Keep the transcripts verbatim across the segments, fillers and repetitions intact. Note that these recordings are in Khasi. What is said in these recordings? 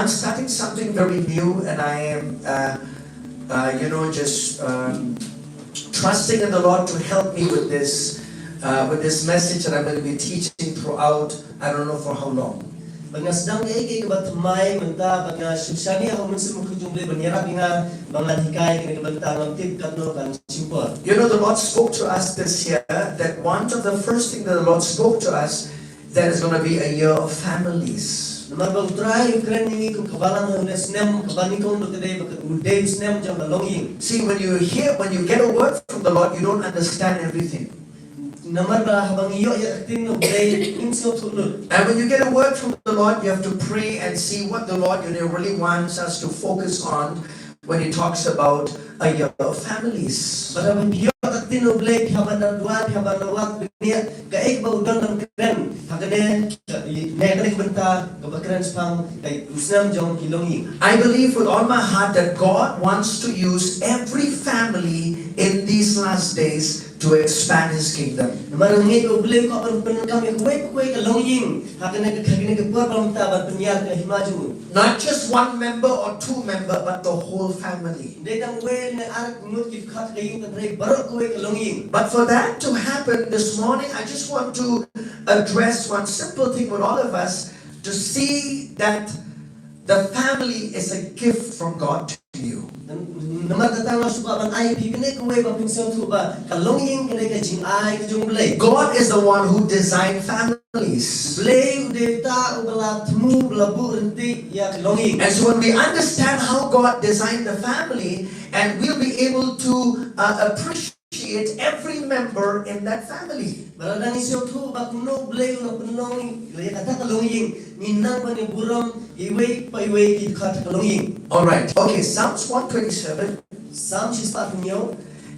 starting something very new, and I am, uh, uh, you know, just um, trusting in the Lord to help me with this, uh, with this message that I'm going to be teaching throughout. I don't know for how long. Bad nga sdang ïa kaei kaei kaba thymmai mynta, bad nga sngewsih ha u Mynsiem Bakhuid jong U Blei ban ïarap ïa nga ba ngan hikai kane ka bynta, ngam tip katno kan shim por. You know, the Lord spoke to us this year that one of the first thing that the Lord spoke to us, that is going to be a year of families. Namar ba U Trai u kren ïa ngi kum ka balang ha une u snem, kaba nyngkong ba ka dei ba ka dei u snem jong ka longïing. See, when you hear, when you get a word from the Lord, you don't understand everything. Namar ba haba ngi ïoh ïa ka ktien U Blei, ngim sngewthuh lut. And when you get a word from the Lord, you have to pray and see what the Lord, you know, really wants us to focus on when He talks about a year of families. Bad haba phi ïoh ïa ka ktien U Blei, phi hap ban da duwai, phi hap ban da wad bniah kaei kaba u don ban kren ha kane, ne kane ka bynta kaba kren shaphang ka u snem jong ki longïing. I believe with all my heart that God wants to use every family in these last days to expand His kingdom. Namar nga ngeit ba U Blei u kwah ban pyndonkam ïa kawei pa kawei ka longïing ha kane ka, ha kane ka por ba mynta ban pynïar ka hima jong u. Not just one member or two member, but the whole family. Ym dei tang uwei ne ar ngut ki dkhot ka ïing, hynrei baroh kawei ka longïing. But for that to happen this morning, I just want to address one simple thing with all of us to see that the family is a gift from God to you. Namar kata nga sngewbha ban ai ïa phi kane kawei ba phin sngewthuh ba ka longïing ka dei ka jingai ka jong U Blei. God is the one who designed families. U Blei u dei uta uba la thmu, uba la buh ryntih ïa ka longïing. And so when we understand how God designed the family, and we'll be able to uh, appreciate every member in that family. Bad lada ngi sngewthuh ba kumno U Blei u la pynlong ïa kata ka longïing, ngin nang ban ïa burom iwei pa iwei ki dkhot ka longïing. All right. Okay, Psalms one twenty-seven. Salm shispah hynñiew.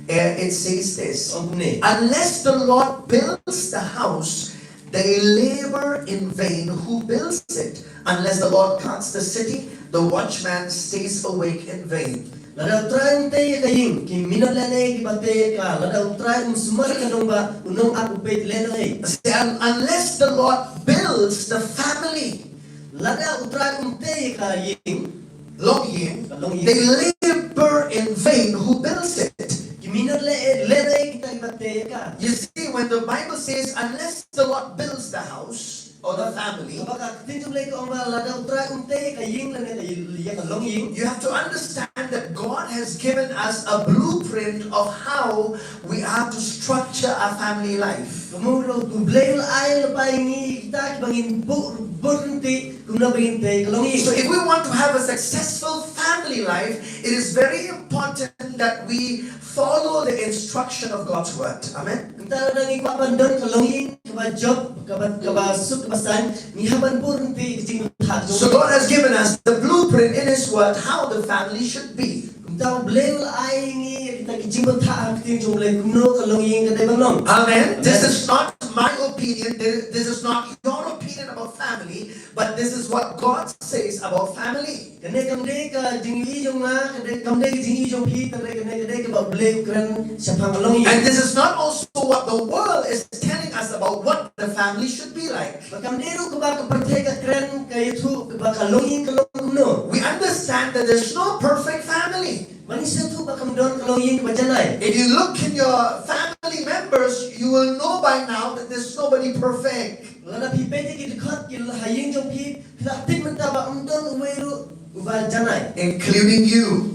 Uh, it says this. Ong kumne. Unless the Lord builds the house, they labor in vain who builds it. Unless the Lord guards the city, the watchman stays awake in vain. Lada U Trai um tei ïa ka ïing, ki minot lehnoh kiba tei ïa ka. Lada U Trai um sumar ïa ka nongbah, u nongap u peit lehnoh. See, un-, unless the Lord builds the family, lada U Trai um tei ïa ka ïing, longïing, ka longïing, they labor in vain who builds it. Ki minot leh, lehnoh kita kiba tei ïa ka. You see, when the Bible says, unless the Lord builds the house or the family, kaba ka ktien jong U Blei ka ong ba lada U Trai um tei ïa ka ïing lane ka ïing, ïa ka longïing, you have to understand that God has given us a blueprint of how we are to structure our family life. Kumno U Blei u la ai lypa ïa ngi kita kiba ngin buh, buh ryntih kumno ba ngin tei ïa ka longïing. So if we want to have a successful family life, it is very important that we follow the instruction of God's word. Amen. Kumta lada ngi kwah ban don ka longïing kaba jop, kaba, kaba suk, kaba saiñ, ngi hap ban buh ryntih ka jingbatai jong. So God has given us the blueprint in His word how the family should be. Kumta U Blei u la ai ïa ngi kita ki jingbatai ha ka ktien jong U Blei kumno ka longïing ka dei ban long. Amen. Amen. This is not my opinion. This, this is not your opinion about family, but this is what God says about family. Kane kam dei ka jingïohi jong nga, kane kam dei ka jingïohi jong phi, kane, kane ka dei kaba U Blei u kren shaphang ka longïing. And this is not also what the world is telling us about what the family should be like. Bad kam dei ruh kaba ka pyrthei ka kren ka ïathuh kaba ka longïing ka long kumno. We understand that there's no perfect family. Bad ngi sngewthuh ba kam don ka longïing kaba janai. If you look in your family members, you will know by now that there's nobody perfect. Lada phi peit ïa ki dkhot ki ha ïing jong phi, phi la tip mynta ba ym don uwei ruh uba janai. Including you.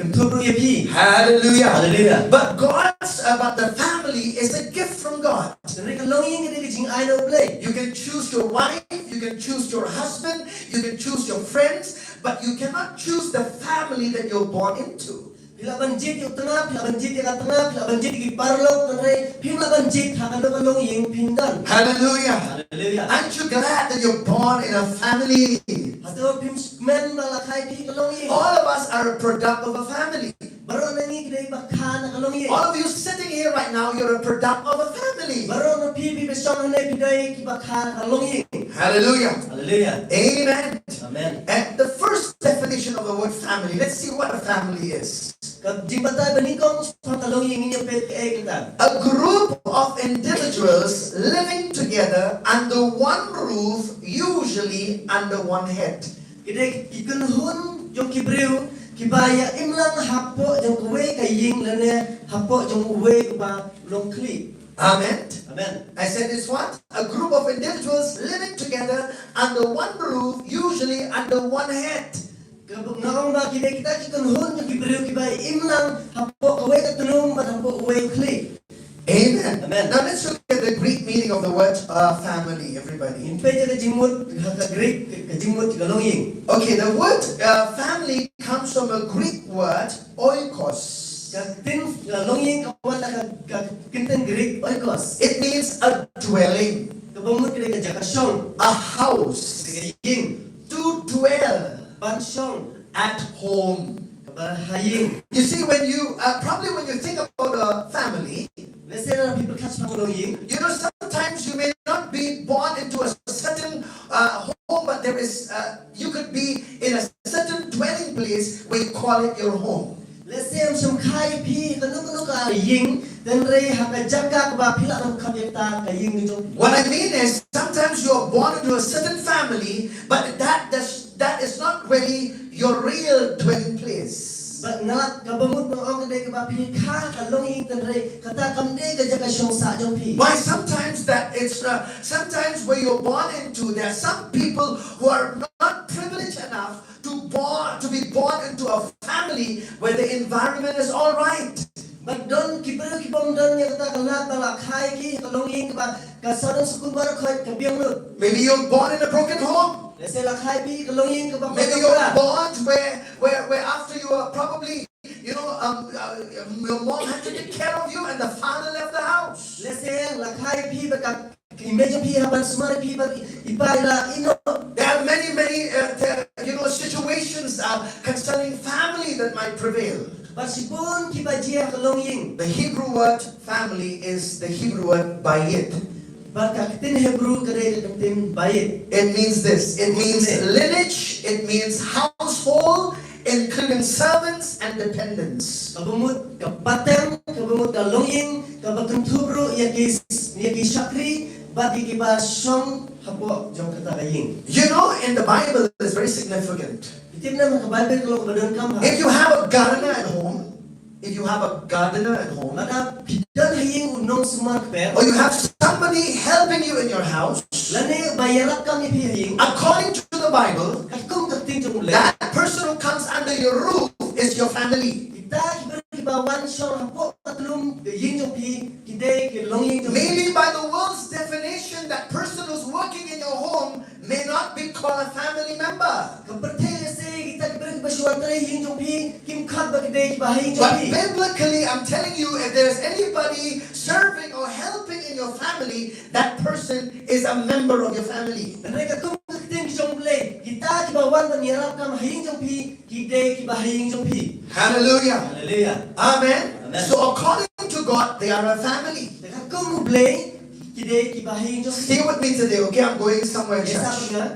Kynthup ruh ïa phi. Hallelujah. Hallelujah. But God's, uh, but the family is a gift from God. Hynrei ka longïing ka dei ka jingai na U Blei. You can choose your wife, you can choose your husband, you can choose your friends, but you cannot choose the family that you're born into. Phi lah ban jied ïa u tnga, phi lah ban jied ïa ka tnga, phi lah ban jied ïa ki paralok, hynrei phim lah ban jied ha kano ka longïing phin don. Hallelujah. Hallelujah. Aren't you glad that you're born in a family? Hato phim kmen ba la kha ïa phi ka longïing? All of us are a product of a family. Baroh na ngi ki dei ba kha na ka longïing. All of you sitting here right now, you're a product of a family. Baroh na phi, phi ba shong hangne phi dei ki ba kha na ka longïing. Hallelujah. Hallelujah. Amen. Amen. And the first definition of the word family, let's see what a family is. Ka jingbatai ba nyngkong shaphang ka longïing, ngin ïa peit kaei kata. A group of individuals living together under one roof, usually under one head. Ki dei ki kynhun jong ki briew kiba ïa imlang hapoh jong kawei ka ïing lane hapoh jong uwei uba long khlieh. Amen. Amen. I said it's what? A group of individuals living together under one roof, usually under one head. Ka nga ong ba ki dei kita ki kynhun jong ki briew kiba imlang hapoh kawei ka tnum bad hapoh uwei u khlieh. Amen. Amen. Now let's look at the Greek meaning of the word uh, family, everybody. Ngin peit ïa ka jingmut ha ka Greek, ka jingmut ka longïing. Okay, the word uh, family comes from a Greek word, oikos. Ka ktien ka longïing ka wan na ka, ka ktien Greek oikos. It means a dwelling, kaba mut ka dei ka jaka shong, a house, ka ïing, to dwell, ban shong, at home. Kaba ha ïing. You see, when you uh, probably when you think about a family, let's say that people catch up on you. You know, sometimes you may not be born into a certain uh, home, but there is uh, you could be in a certain dwelling place where you call it your home. Let's say am shym kha ïa phi kano kano ka ïing, hynrei ha ka jaka kaba phi lah ban khot ïa kata ka ïing jong phi. What I mean is, sometimes you are born into a certain family, but that does that is not really your real dwelling place. Bad nga la kaba mut nga ong ka dei kaba phi kha ka longïing hynrei kata kam dei ka jaka shong sah jong phi. Why sometimes that it's uh, sometimes where you're born into, there are some people who are not privileged enough to born to be born into a family where the environment is all right. Bad don ki briew ki bym don ïa kata ka lad ba la kha ïa ki ha ka longïing kaba ka sawdong sawkun baroh khoit ka biang lut. Maybe you're born in a broken home. Let's say la kha ïa phi ha ka longïing kaba Maybe you're born where, where, where after you are probably, you know, um, uh, your mom had to take care of you and the father left the house. Let's say la kha ïa phi bad ka Imagine phi haba sumar phi ba i pa i la ino. There are many, many, uh, te- you know, situations uh, concerning family that might prevail. Bad shibun kiba jia ha ka longïing. The Hebrew word family is the Hebrew word bayit. Bad ka ktien Hebrew ka dei ka ktien bayit. It means this. It means lineage. It means household, including servants and dependents. Kaba mut ka pateng, kaba mut ka longïing, kaba kynthup ruh ïa ki, ïa ki shakri bad ïa kiba shong hapoh jong kata ka ïing. You know, in the Bible, it's very significant. Phi tip ne em ha ka Baibl ka long kaba donkam ha. If you have a gardener at home, if you have a gardener at home, lada phi don ha ïing u nongsumar kper, or you have somebody helping you in your house, lane ba ïarap kam ïa phi ha ïing, according to the Bible, katkum ka ktien jong U Blei, that person who comes under your roof is your family. Kita ki briew kiba wan shong hapoh ka tlum ka ïing jong phi ki dei ki longïing jong phi. Maybe by the world's definition, that person who's working in your home may not be called a family member. Ka pyrthei lehse kita ki briew kiba shu wan trei ha ïing jong phi kim khot ba ki dei kiba ha ïing jong phi. But biblically, I'm telling you, if there is anybody serving or helping in your family, that person is a member of your family. Hynrei katkum ka ktien jong U Blei, kita kiba wan ban ïarap kam ha ïing jong phi ki dei kiba ha ïing jong phi. Hallelujah. Hallelujah. Amen. Amen. So according to God, they are a family. Te katkum U Blei ki dei kiba ha ïing jong phi. Stay with me today, okay? I'm going somewhere, church. Ïa sah bad nga.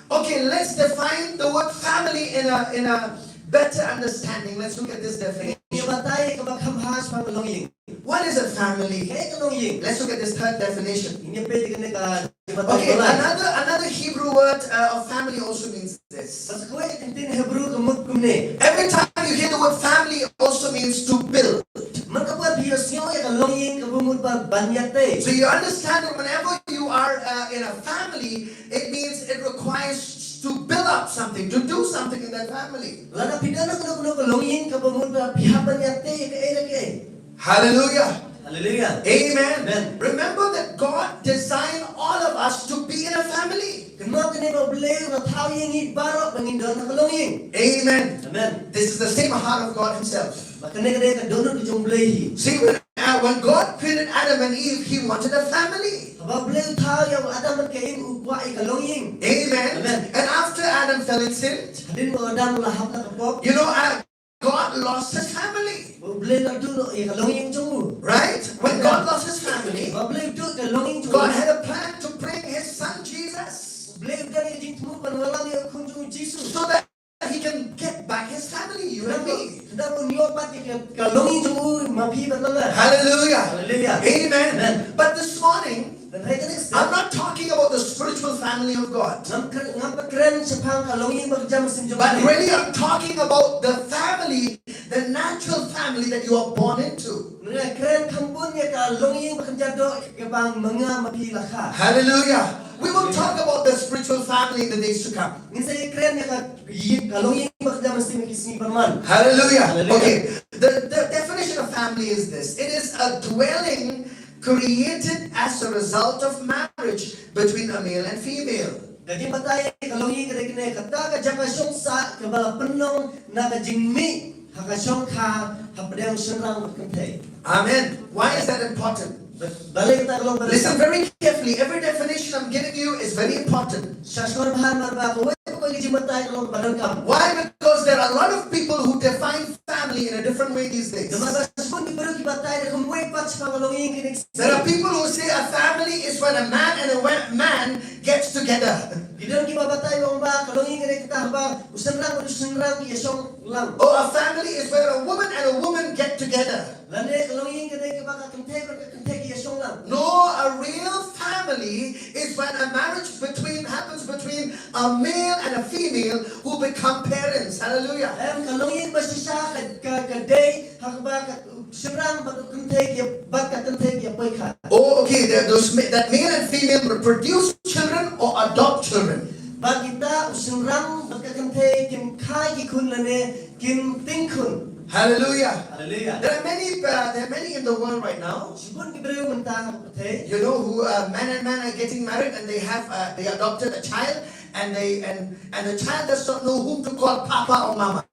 Okay, let's define the word family in a in a better understanding. Let's look at this definition. Ngin ïa batai kaba kham bha shaphang ka longïing. What is a family? Kaei ka longïing? Let's look at this third definition. Ngin ïa peit ïa kane ka, ka batai. Okay, another another Hebrew word uh, of family also means this. Bad sa kawei ka ktien Hebrew ka mut kumne. Every time you hear the word family, it also means to build. Mar kaba phi ïohsngew ïa ka longïing kaba mut ba ban ïatei. So you understand that whenever you are uh, in a family, it means it requires to build up something, to do something in that family. Lada phi don ha kano kano ka longïing kaba mut ba phi hap ban ïatei ïa kaei kaei. Hallelujah. Hallelujah. Amen. Amen. Remember that God designed all of us to be in a family. Kynmaw kane ba U Blei u la thaw ïa ngi baroh ba ngin don ha ka longïing. Amen. Amen. This is the same heart of God Himself. Bad kane ka dei ka dohnud ka jong U Blei hi. See, when, uh, when God created Adam and Eve, He wanted a family. Haba U Blei u thaw ïa u Adam bad ka Im u kwah ïa ka longïing. Amen. Amen. And after Adam fell in sin, hadien ba u Adam u la hap na ka pop, you know, uh, God lost his family. U Blei u la duh noh ïa ka longïing jong u. Right? When God lost his family, haba U Blei u duh ka longïing jong u, God had a plan to bring His Son Jesus. U Blei u don ïa ka jingthmu ban wallam ïa u khun jong u Jisu. So that He can get back His family, you and me. Khnang ba un ïoh pat ïa ka, ka longïing jong u ma phi bad ma nga. Hallelujah. Hallelujah. Amen. Amen. But this morning, Hynrei kane ka sien, I'm not talking about the spiritual family. family of God. Ngam kren, ngam pat kren shaphang ka longïing bakynja mynsiem jong But Blei. Really, I'm talking about the family, the natural family that you are born into. Nga kren kham bun ïa ka longïing bakynja doh kaba ma nga ma phi la kha. Hallelujah. We will talk about the spiritual family in the days to come. Ngin sa ïakren ïa ka, ïa ka longïing bakynja mynsiem ha ki sngi ban wan. Hallelujah. Hallelujah. Okay. The, the definition of family is this. It is a dwelling created as a result of marriage between a male and female. Ka jingbatai ka longïing ka dei kane, kata ka jaka shong sah kaba la pynlong na ka jingmih ha ka shongkha hapdeng shynrang bad kynthei. Amen. Why is that important? Ba-, balei kata ka long ba donkam? Listen very carefully. Every definition I'm giving you is very important. Sngap sngewbha namar ba kawei pa kawei ka jingbatai ka long ba donkam. Why? Because there are a lot of people who define family in a different way these days. Namar ba shibun ki briew ki batai da kumwei pat shaphang ka longïing kine ki sngi. There are people who say a family is when a man and a we-, man gets together. Ki don kiba batai ba ong ba ka longïing ka dei kata haba u shynrang bad u shynrang ki ïashong lang. Or a family is where a woman and a woman get together. Lane ka longïing ka dei kaba ka kynthei bad ka kynthei ki ïashong lang. No, a real family is when a marriage between, happens between a male and a female who become parents. Hallelujah. Em, ka longïing ba shisha ka, ka, ka dei ha kaba ka shynrang bad ka kynthei ki, bad ka kynthei ki ïa poi kha. Oh, okay. There, those ma-, that male and female will produce children or adopt children. Ba kita u shynrang bad ka kynthei kin kha ki khun lane kin tieng khun. Hallelujah. Hallelujah. There are many, uh, there are many in the world right now. Shibun ki briew mynta ha ka pyrthei. You know who, uh, man and man are getting married and they have, uh, they adopted a child and they, and, and the child does not know whom to call papa or mama.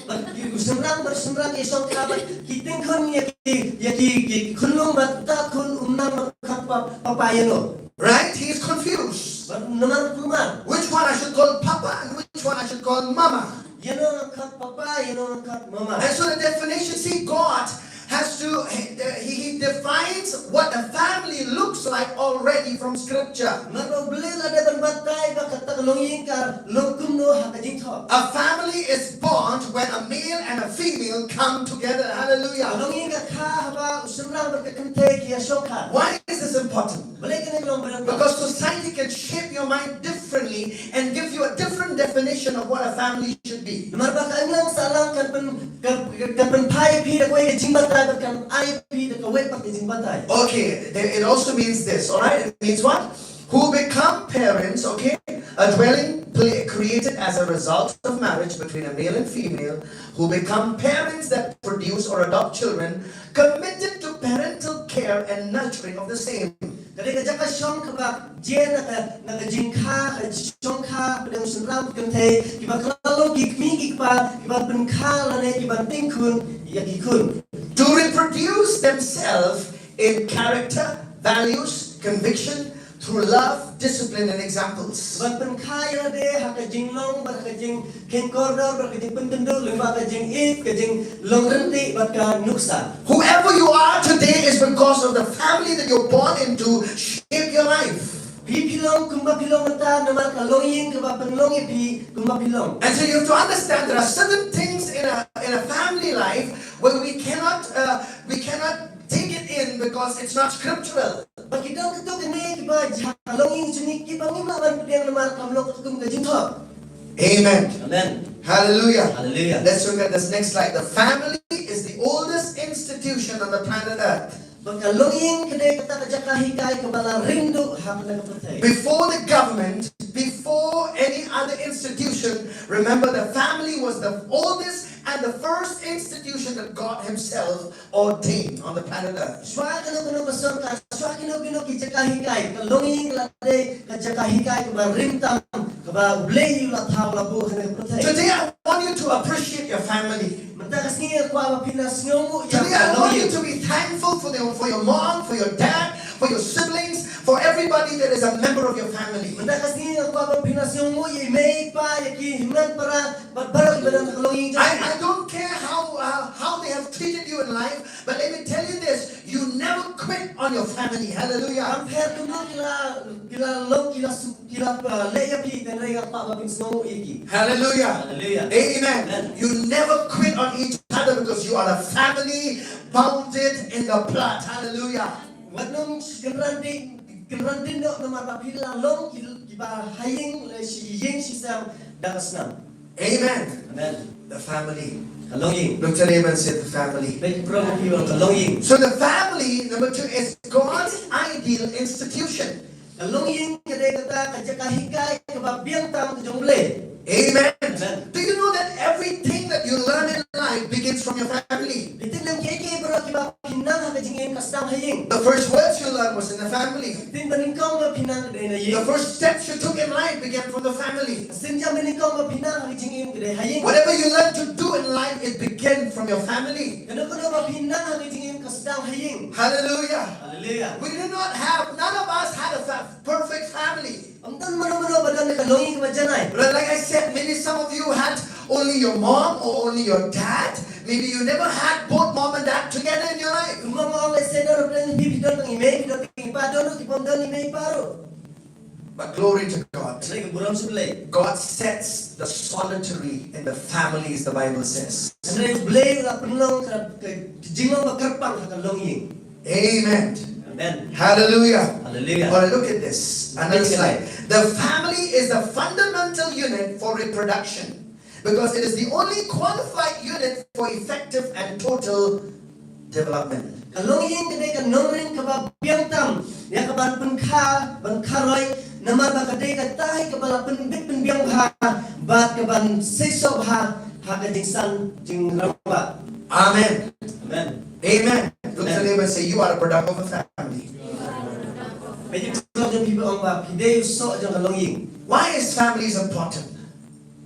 Bad ki, u shynrang bad u shynrang ki shongkha bad ki tieng khun ïa ki, ïa ki, ki khunlung bad uta khun um nang ban khot pa-, papa ïano. Right? He is confused. Bad namar kumne. Which one I should call papa and which one I should call mama? Ïano ngan khot papa, ïano ngan khot mama. And so the definition, see, God has to, he, he, he defines what a family looks like already from scripture. Namar ba U Blei u la dep ban batai ba kata ka longïing ka long kumno ha ka jingthoh. A family is born when a male and a female come together. Hallelujah. Ka longïing ka kha haba u shynrang bad ka kynthei ki ïashongkha. Why is this important? Balei kane ka long ba donkam? Because society can shape your mind differently and give you a different definition of what a family should be. Namar ba ka imlang sahlang kan pyn-, kan, kan pynphai ïa phi da kawei ka jingbatai bad kan ai ïa phi da kawei pat ka jingbatai. Okay, then it also means this, all right? It means what? Who become parents, okay? A dwelling pla-, created as a result of marriage between a male and female, who become parents that produce or adopt children, committed to parental care and nurturing of the same. Ka dei ka jaka shong kaba jia na ka, na ka jingkha, ka shongkha, hapdeng u shynrang bad kynthei, kiba kylla long ki kmie ki kpa, kiban pynkha lane kiban tieng khun ïa ki khun. To reproduce themselves in character, values, conviction, through love, discipline, and examples. Ban pynkha ïa lade ha ka jinglong bad ha ka jingkheiñ kordor bad ha ka jingpynkynduh lyngba ka jingïeit, ka jinglong ryntih bad ka nuksa. Whoever you are today is because of the family that you're born into shape your life. Phi, phi long kumba phi long mynta namar ka longïing kaba pynlong ïa phi kumba phi long. And so you have to understand there are certain things in a, in a family life where we cannot, uh, we cannot take it in because it's not scriptural. Ba ki don kito kine kiba jia ha ka longïing jong ngi kiba ngim lah ban pdiang namar kam long katkum ka jingthoh. Amen. Amen. Hallelujah. Hallelujah. Let's look at this next slide. The family is the oldest institution on the planet Earth. Ba ka longïing ka dei kata ka jaka hikai kaba la ring duh ha kane ka pyrthei. Before the government, before any other institution, remember the family was the oldest and the first institution that God Himself ordained on the planet Earth. Shuwa kano kano ka sorkar, shuwa kino kino ki jaka hikai, ka longïing ka la dei ka jaka hikai kaba ring tam, kaba U Blei u la thaw la buh ha kane ka pyrthei. Today I want you to appreciate your family. Mynta ka sngi nga kwah ba phin ïa sngewnguh ïa ka longïing. Today I want you to be thankful for the, for your mom, for your dad, for your siblings, for everybody that is a member of your family. Mynta ka sngi nga kwah ba phin ïa sngewnguh ïa i mei i pa, ïa ki hynmen para, bad baroh kiba don ha ka longïing jong phi. I, I don't care how, uh, how they have treated you in life, but let me tell you this, you never quit on your family. Hallelujah. Kam pher kumno ki la, ki la long, ki la su-, ki la, uh, leh ïa phi, hynrei nga kwah ba phin sngewnguh ïa ki. Hallelujah. Hallelujah. Amen. Amen. You never quit on each other because you are a family bounded in the blood. Hallelujah. Wat nym kynran dih kynran dien noh namar ba phi la long ki, kiba ha ïing lane shi ïing shi sem da ka snam. Amen. Amen. The family. Ka longïing. Look to your neighbor and say the family. Peit para bangeit, ka longïing. So the family, number two, is God's ideal institution. Ka longïing ka dei kata ka jaka hikai kaba biang tam ka jong U Blei. Amen. Amen. Do you know that everything that you learn in life begins from your family? Phi tip ne em, kiei kiei baroh kiba phi nang ha ka jingim ka sdang ha ïing. The first words you learn was in the family. Ka ktien banyngkong ba phi nang ka dei na ïing. The first steps you took in life began from the family. Ka sienjam banyngkong ba phi nang ha ka jingim ka dei ha ïing. Whatever you learn to do in life, it began from your family. Kano kano ba phi nang ha ka jingim ka sdang ha ïing. Hallelujah. Hallelujah. We did not have, none of us had a fa- perfect family. Ym don mano mano ba don ka longïing kaba janai. But like I said, maybe some of you had only your mom or only your dad. Maybe you never had both mom and dad together in your life. Kumba nga ong lehse don ruh phi, phi don tang i mei, phi don tang i pa, don ruh ki bym don i mei i pa ruh. But glory to God. Hynrei ka burom sha U Blei. God sets the solitary in the families, the Bible says. Hynrei U Blei u la pynlong ka, ka jinglong ba kyrpang ha ka longïing. Amen. Amen. Hallelujah. Hallelujah. All right, look at this. Another Look at slide. The family is the fundamental unit for reproduction because it is the only qualified unit for effective and total development. Ka longïing ka dei ka nongrim kaba biang tam ïa kaban pynkha, ban kharoi, namar ba ka dei kata hi kaba la pynbit pynbiang bha bad kaban seisoh bha ha ka jingsan jingrangbah. Amen. Amen. Amen. Look at Amen. your neighbor and say, "You are a product of a family." Peit ïa u paralok jong phi, bad ong ba phi dei u soh jong ka longïing. Why is families important?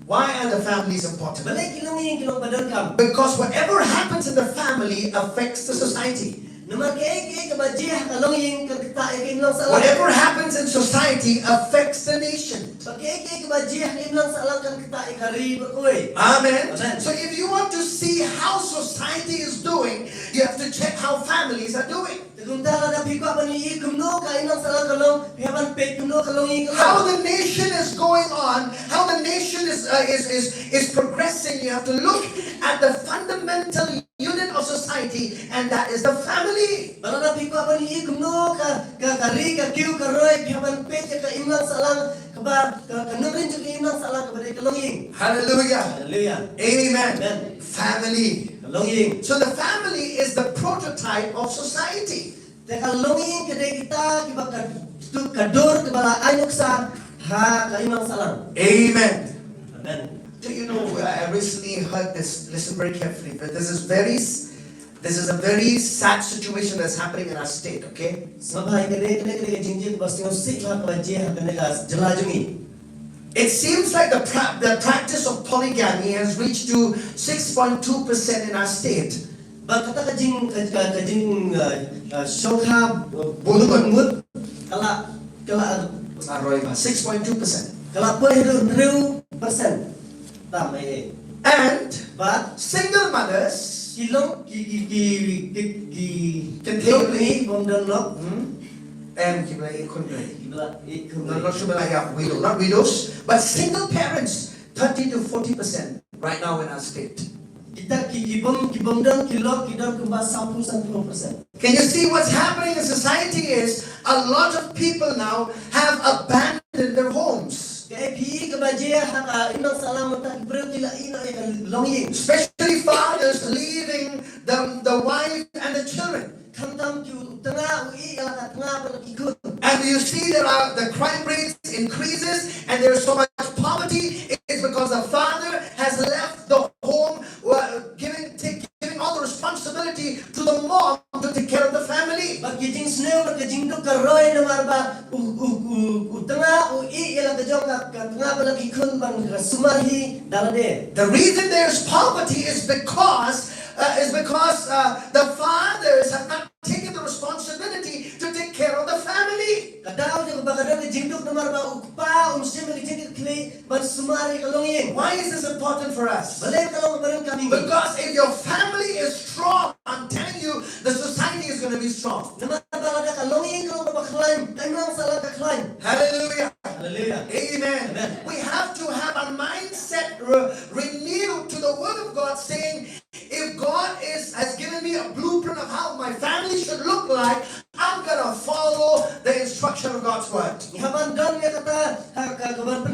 Why are the families important? Balei ki longïing ki long ba donkam? Because whatever happens in the family affects the society. Namar kaei kaei kaba jia ha ka longïing kan ktah ïa ka imlang sahlang. Whatever happens in society affects the nation. Bad kaei kaei kaba jia ha ka imlang sahlang kan ktah ïa ka ri baroh kawei. Amen. Amen. So if you want to see how society is doing, you have to check how families are doing. Te kumta lada phi kwah ban ïohi kumno ka imlang sahlang ka long, phi hap ban peit kumno ka longïing ka long. How the nation is going on, how the nation is, uh, is, is, is progressing, you have to look at the fundamental unit of society, and that is the family. Bad lada phi kwah ban ïohi kumno ka, ka, ka ri ka kiew ka roi, phi hap ban peit ïa ka imlang sahlang kaba, ka, ka nongrim jong ka imlang sahlang kaba dei ka longïing. Hallelujah. Hallelujah. Amen. Amen. Family. Ka longïing. So the family is the prototype of society. Te ka longïing ka dei kita kiba ka, tu ka dur kaba la ai nuksa ha ka imlang sahlang. Amen. Amen. Do you know, I recently heard this, listen very carefully, but this is very, this is a very sad situation that's happening in our state, okay? Sngewbha, ka dei, ka dei, ka dei ka jingjia kaba sngewsih bha kaba jia ha kane ka jylla jong ngi. It seems like the, pra- the practice of polygamy has reached to six point two percent in our state. Ba kata ka jing, ka, ka, ka jing, uh, uh, shongkha, uh, bun mut, ka la, ka la, Aroi ba, six point two percent. Ka la poi haduh hynriew percent. Tam ei ei. And Bad single mothers ki long ki, ki, ki, ki, ki, Ki ki long ni bym don lok. Hmm? And ki ba la ïeit khun brei. Ki ba la ïeit khun No, brei. not ki ba la ïa widow, not widows, but single parents, thirty to forty percent right now in our state. Kita ki, ki bym, ki bym don ki lok ki don kumba sawphew sanphew percent. Can you see what's happening in society is a lot of people now have abandoned their homes. Kaei phi kaba jia ha ka imlang sahlang mynta ki briew ki la ïeh noh ïa ka longïing. Especially fathers leaving the, the wife and the children. Khamtam ki u tnga u ïeh ïa la ka tnga bad la ki khun. And you see there are the crime rates increases and there's so much poverty. It's because the father has left the home, uh, giving take, giving all the responsibility to the mom to take care of the family. Bad ki jingsniew bad ki jingduk ka roi namar ba u, u, u, u tnga u ïeh ïa la ka jong ka, ka tnga bad la ki khun ban ka sumar hi da lade. The reason there's poverty is because, uh, is because, uh, the fathers have not taken the responsibility to take care of the family. Ka daw jong ba ka don ka jingduk namar ba u kpa um shim ka jingkitkhlieh ban sumar ïa ka longïing. Why is this important for us? Balei ka long kaba donkam ïa ngi? Because if your family is strong, I'm telling you, the society is going to be strong. Namar ba lada ka longïing ka long kaba khlaiñ, ka imlang sahlang ka khlaiñ. Hallelujah. Hallelujah. Amen. Amen. We have to have a mindset re- renewed to the word of God, saying, if God is has given me a blueprint of how my family should look like, I'm gonna follow the instruction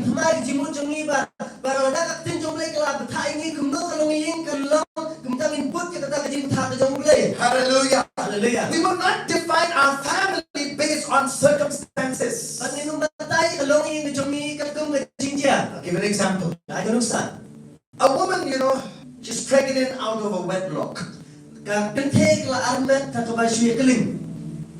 thymmai ka jingmut jong ngi ba, ba lada ka ktien jong U Blei ka la batai ïa ngi, kumno ka longïing kan long, kumta ngin bud ïa kata ka jingbatai ka jong U Blei. Hallelujah. Hallelujah. We will not define our family based on circumstances. Bad ngin ym batai ka longïing ka jong ngi katkum ka jingjia. I'll give an example. Ai ka nuksa. A woman, you know, she's pregnant out of a wedlock. Ka kynthei ka la armet ha kaba shu ïa klim.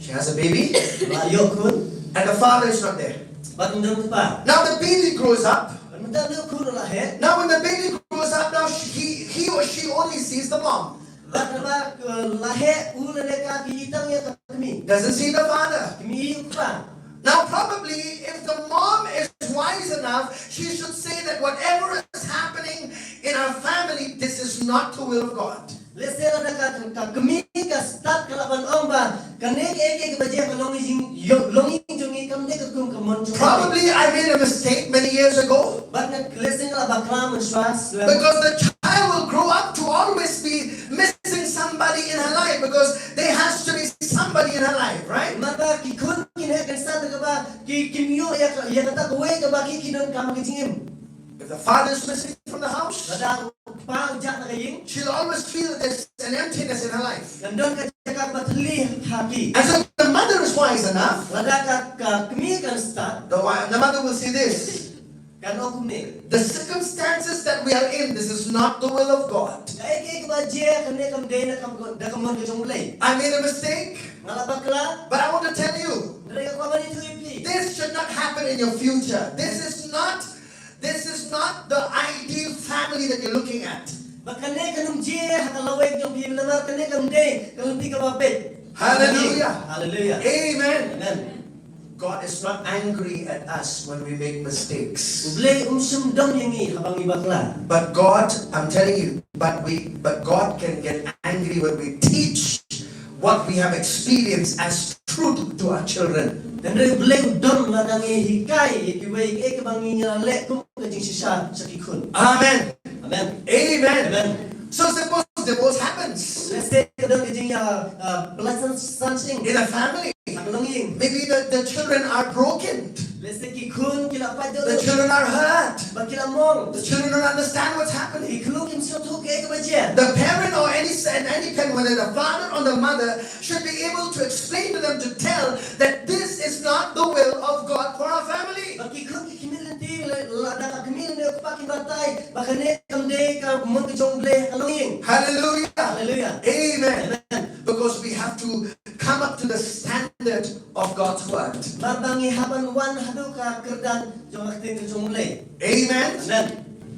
She has a baby. La ïoh khun. And the father is not there. Bad ym don kpa. Now the baby grows up. Bad mynta u khun u la heh. Now when the baby grows up, now she, he, he or she only sees the mom. Bad haba, uh, la heh u lane ka, ki i tang ïa ka kmie. Doesn't see the father. Kmie u kpa. Now, probably, if the mom is wise enough, she should say that whatever is happening in our family, this is not the will of God. Lehse lada ka, ka kmie ka stad ka lah ban ong ba kane kaei kaei kaba jia ha ka longïing, longïing jong ngi kam dei katkum ka mon jong U Blei. Probably I made a mistake many years ago. Bad nga, lehse nga la bakla mynshuwa. Because the child will grow up to always be missing somebody in her life because there has to be somebody in her life, right? Namar ba ki khun kin heh kin san da kaba ki, kin ïoh ïa ka, ïa kata kawei kaba ki, ki donkam ha ka jingim. If the father is missing from the house, lada u kpa u jah na ka ïing, she'll always feel that there's an emptiness in her life. Kan don ka jaka kaba thylli ha ki. And so if the mother is wise enough, lada ka, ka kmie kan stad, the wi-, the mother will say this. Kan ong kumne. The circumstances that we are in, this is not the will of God. Kaei kaei kaba jia kane kam dei na ka, da ka mon ka jong U Blei. I made a mistake. Nga la bakla. But I want to tell you, hynrei nga kwah ban ïathuh ïa phi, this should not happen in your future. This is not, this is not the ideal family that you're looking at. Ba kane kan ym jia ha ka lawei jong phi namar kane kam dei ka lynti kaba beit. Hallelujah. Hallelujah. Amen. Amen. God is not angry at us when we make mistakes. U Blei um shym dom ïa ngi haba ngi bakla. But God, I'm telling you, but we, but God can get angry when we teach what we have experienced as truth to our children. Hynrei U Blei u dom lada ngi hikai ïa kiwei ïa kiba ngi la leh kum ka jingshisha sha ki khun. Amen. Amen. Amen. Amen. So suppose divorce happens. Lehse ka don ka jingïa, uh, pynlait san, san sing in a family. Ha ka longïing. Maybe the, the children are broken. Lehse ki khun ki la pait. The children are hurt. Bad ki la mong. The children don't understand what's happening. Ki khun kim sngewthuh kaei kaba jia. The parent or any, and any parent, whether the father or the mother, should be able to explain to them, to tell that this is not the will of God for our family. Bad ki khun ki khmih lynti, lada ka kmie ne u kpa kin batai ba kane kam dei ka mon ka jong U Blei ha ka longïing. Hallelujah. Hallelujah. Amen. Amen. Because we have to come up to the standard of God's word. Namar ba ngi hap ban wan haduh ka kyrdan jong ka ktien ka jong U Blei. Amen. Amen.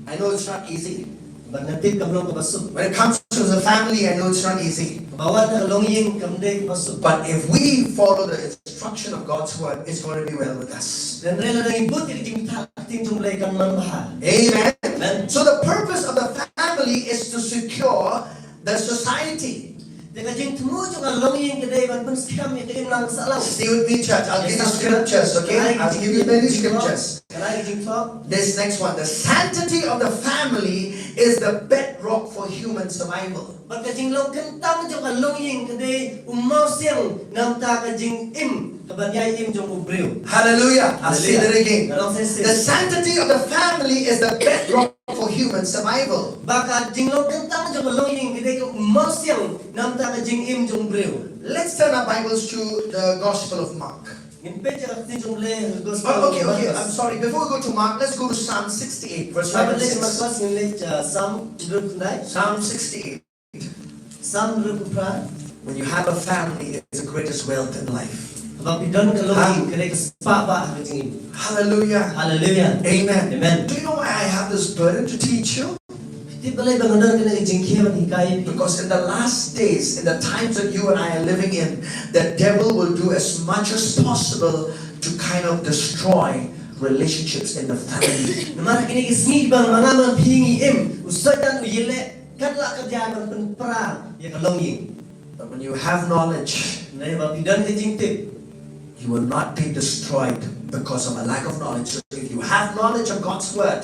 I know it's not easy. Bad nga tip kam long kaba suk. When it comes to the family, I know it's not easy. Haba wan ha ka longïing kam dei kaba suk. But if we follow the instruction of God's word, it's going to be well with us. Hynrei lada ngi bud ïa ka jingbatai ka ktien jong U Blei kan man bha. Amen. Amen. So the purpose of the family is to secure the society. Te ka jingthmu jong ka longïing ka dei ban pynskhem ïa ka imlang sahlang. Stay with me, church. I'll give you scriptures, okay? I'll give you many scriptures. Ka la ka jingthoh. This next one, the sanctity of the family is the bedrock for human survival. Bad ka jinglong kyntang jong ka longïing ka dei u mawsiang na bynta ka jingim, ka ban ïai im jong u briew. Hallelujah. I'll say that again. Ka long shisha. The sanctity of the family is the bedrock for human survival. Ba ka jinglong kyntang jong ka longïing ka dei u mawsiang na bynta ka jingim jong u briew. Let's turn our Bibles to the Gospel of Mark. Ngin peit ïa ka ktien jong U Blei ha ka Gospel of Mark. Oh, okay, okay. I'm sorry. Before we go to Mark, let's go to Psalm sixty-eight, verse five and six. Haba leit Markos ngin leit, uh, Psalm hynriewphew khyndai. Psalm sixty-eight. Psalm hynriewphew phra. When you have a family, it's the greatest wealth in life. Haba phi don ka longïing, ka dei ka spah bah ha ka jingim. Hallelujah. Hallelujah. Amen. Amen. Do you know why I have this burden to teach you? Tip balei ba nga don kane ka jingkhia ban hikai? Because in the last days, in the times that you and I are living in, the devil will do as much as possible to kind of destroy relationships in the family. Namar kine ki sngi ba nga bad phi ngi im, u Soitan u ïaleh katba lah katba ban pynpra ïa ka longïing. But when you have knowledge, hynrei haba phi don ka jingtip, you will not be destroyed because of a lack of knowledge. So if you have knowledge of God's word,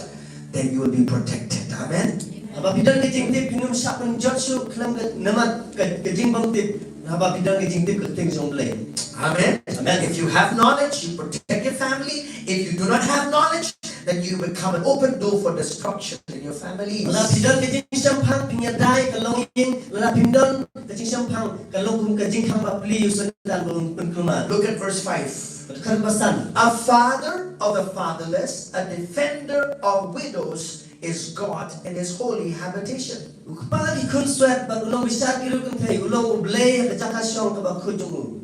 then you will be protected. Amen. Haba phi don ka jingtip, phin ym shah pynjot shuh khlem ka, namar ka, ka jingbymtip. Haba phi don ka jingtip ka ktien jong U Blei. Amen. Amen. If you have knowledge, you protect your family. If you do not have knowledge, then you become an open door for destruction in your families. Lada phi don ka jingshemphang, phi ïada ïa ka longïing, lada phim don ka jingshemphang, ka long kum ka jingkhang bapli ïa u Soitan ba un pynkulmar. Look at verse five. Bad khat ba san. A father of the fatherless, a defender of widows, is God in his holy habitation. U kpa ki khunswet bad u nongbishar ki riewkynthei u long U Blei ha ka jaka shong kaba khuid jong u.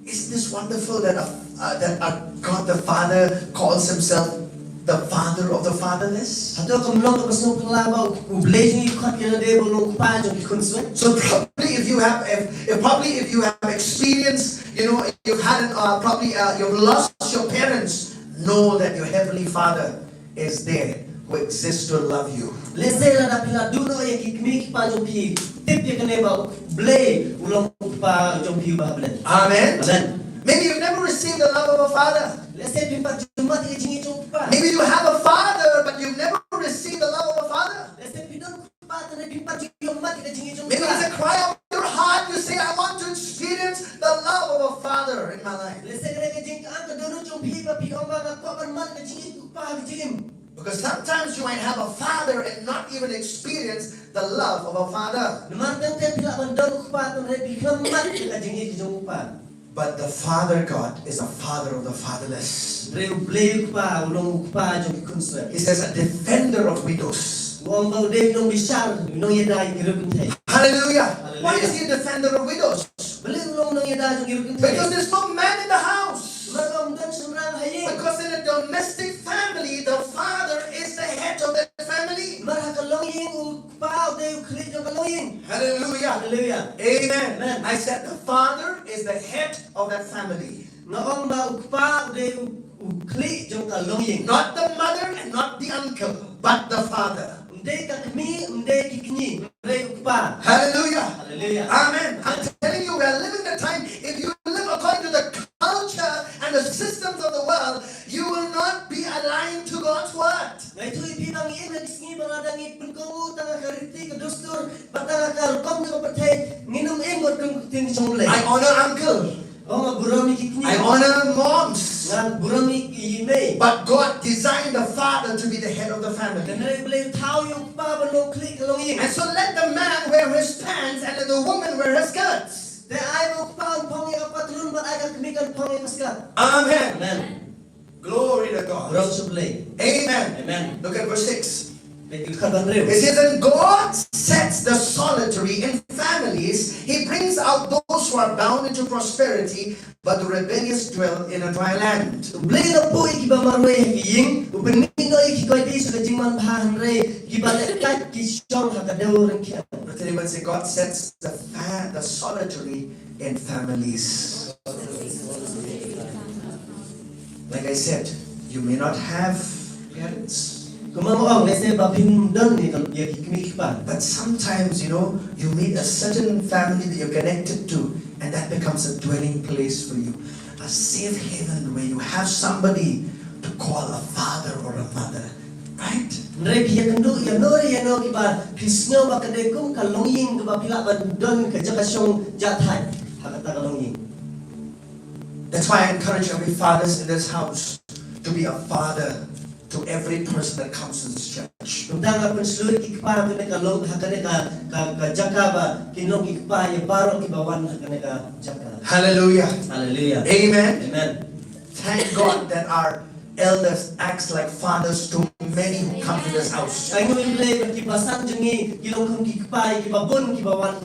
Isn't this wonderful that a, uh, that a God the Father calls himself the Father of the fatherless? Hato kam long kaba sngewphylla ba U Blei jong ngi u khot ïa lade ba u long U Kpa jong ki khunswet? So probably if you have, if, if probably if you have experienced, you know, you've had an, uh, probably uh, you've lost your parents, know that your heavenly Father is there, who exists to love you. Lehse lada phi la duh noh ïa ki kmie ki kpa jong phi, tip ïa kane ba U Blei u long U Kpa jong phi uba ha bneng. Amen. Amen. Maybe you've never received the love of a father. Lehse phim pat ju mad ïa ka jingïeit jong u kpa. Maybe you have a father, but you've never received the love of a father. Lehse phi don u kpa, tang phim pat ju mad ïa ka jingïeit jong u kpa. Maybe it's a cry of your heart. You say, "I want to experience the love of a father in my life." Lehse kane ka jingkyrpad ka don jong phi ba phi ong ba nga kwah ban mad ïa ka jingïeit jong u kpa ha ka jingim. Because sometimes you might have a father and not even experience the love of a father. Namar teng teng phi lah ban don u kpa, tang phi khlem mad ïa ka jingïeit jong u kpa. But the Father God is a father of the fatherless. Hynrei U Blei u Kpa u long u kpa jong ki khunswet. He says, a defender of widows. U ong ba u dei u nongbishar, u nongïada ïa ki riewkynthei. Hallelujah. Hallelujah. Why is he a defender of widows? Balei u long u nongïada jong ki riewkynthei? Because there's no man in the house. Namar kam don shynrang ha ïing. Because in a domestic family, the father is the head of the family. Namar ha ka longïing u kpa u dei u khlieh jong ka longïing. Hallelujah. Hallelujah. Amen. Amen. I said the father is the head of that family. Nga ong ba u kpa u dei u, u khlieh jong ka longïing. Not the mother and not the uncle, but the father. Ym dei ka kmie, ym dei ki kñi, hynrei u kpa. Hallelujah. Hallelujah. Amen. I'm telling you, we are living the time. If you live according to the culture and the systems of the world, you will not be aligned to God's word. Nga ïathuh ïa phi ba ngi im ha ki sngi ba lada ngi pynkohnguh tang ha ka riti ka dustur bad tang ha ka rukom jong ka pyrthei, ngin ym im bad ka ktien jong U Blei. I honor uncle. Oh, nga burom ïa ki kñi. I honor moms. Nga burom ïa ki mei. But God designed the father to be the head of the family. Hynrei U Blei u thaw ïa u kpa ban long u khlieh ka longïing. And so let the man wear his pants and let the woman wear her skirts. Te ai ba u kpa un phong ïa ka patlun bad ai ka kmie kan phong ïa ka skirt. Amen. Amen. Glory to God. Burom sha U Blei. Amen. Amen. Look at verse six. Bad khat ba hynriew. It says, and God sets the solitary in families. He brings out those who are bound into prosperity, but the rebellious dwell in a dry land. U Blei u la buh ïa kiba marwei ha ki ïing, u pynmih noh ïa ki koit sha ka jingmanbha, hynrei kiba lehkait ki shong ha ka dew ryngkiang. Look at anyone, say, God sets the fa-, the solitary in families. Like I said, you may not have parents. Kumba nga ong, lehse ba phim don ïa ki kmie ki kpa. But sometimes, you know, you meet a certain family that you're connected to, and that becomes a dwelling place for you. A safe haven where you have somebody to call a father or a mother. Right? Hynrei phi ïakynduh ïa no ïa no kiba phi sngew ba ka dei kum ka longïing kaba phi lah ban don ka jaka shong jahthait ha kata ka longïing. That's why I encourage every fathers in this house to be a father to every person that comes to this church. Kumta nga pynshlur ïa ki kpa ha kane ka long, ha kane ka, ka, ka jaka ba kin long ki kpa ïa baroh kiba wan ha kane ka jaka. Hallelujah. Hallelujah. Amen. Amen. Thank God that our elders acts like fathers to many who come to this house. Thank you, Blei, ba ki basan jong ngi ki long kum ki kpa ïa kiba bun kiba wan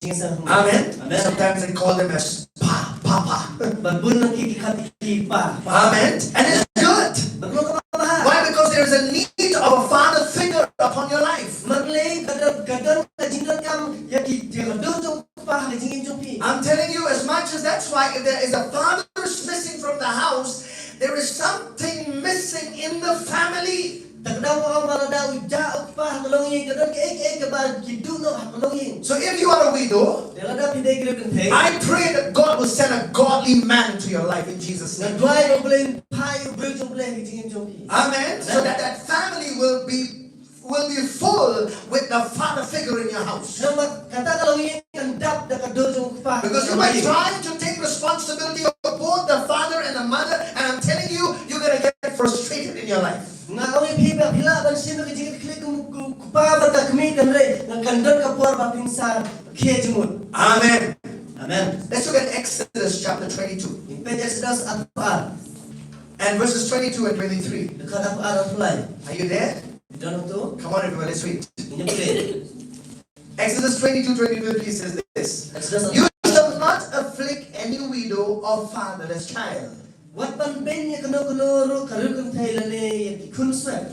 jingïaseng. Amen. Amen. Sometimes they call them as pa, papa. Bad bun na ki ki khot ki pa. Amen. And it's good. Bad ka long kaba bha. Why? Because there is a need of a father figure upon your life. Namar lei ka don, ka don ka jingdonkam ïa ki, ïa ka don jong u kpa ha ka jingim jong phi. I'm telling you, as much as that's why, if there is a father is missing from the house, there is something missing in the family. Te ka daw ba lada u jah u kpa ha ka longïing, ka don kaei kaei kaba ki duh noh ha ka longïing. So if you are a widow, te lada phi dei ka riewkynthei, I pray that God will send a godly man to your life in Jesus' name. Nga duwai ba U Blei un phah ïa u briew jong U Blei ha ka jingim jong phi. Amen. So that that family will be will be full with the father figure in your house. Namar kata ka longïing kan dap da ka dur jong u kpa. Because you might try to take responsibility of both the father and the mother, and I'm telling you, you're gonna get frustrated in your life. Nga ong ïa phi ba phi lah ban shim ka jingkitkhlieh kum u kpa bad ka kmie, hynrei nga kan don ka por ba phin sa khie jingmut. Amen. Amen. Let's look at Exodus chapter twenty-two. Ngin peit Exodus arphew ar. And verses twenty-two and twenty-three. Dkhot arphew ar, arphew lai. Are you there? Phi don hangto? Come on, everyone, let's read. Ngin ïa peit. Exodus twenty-two, twenty-three says this. Exodus. You shall not afflict any widow or fatherless child. Wat ban beiñ ïa kano kano ruh ka riewkynthei lane ïa ki khun swet.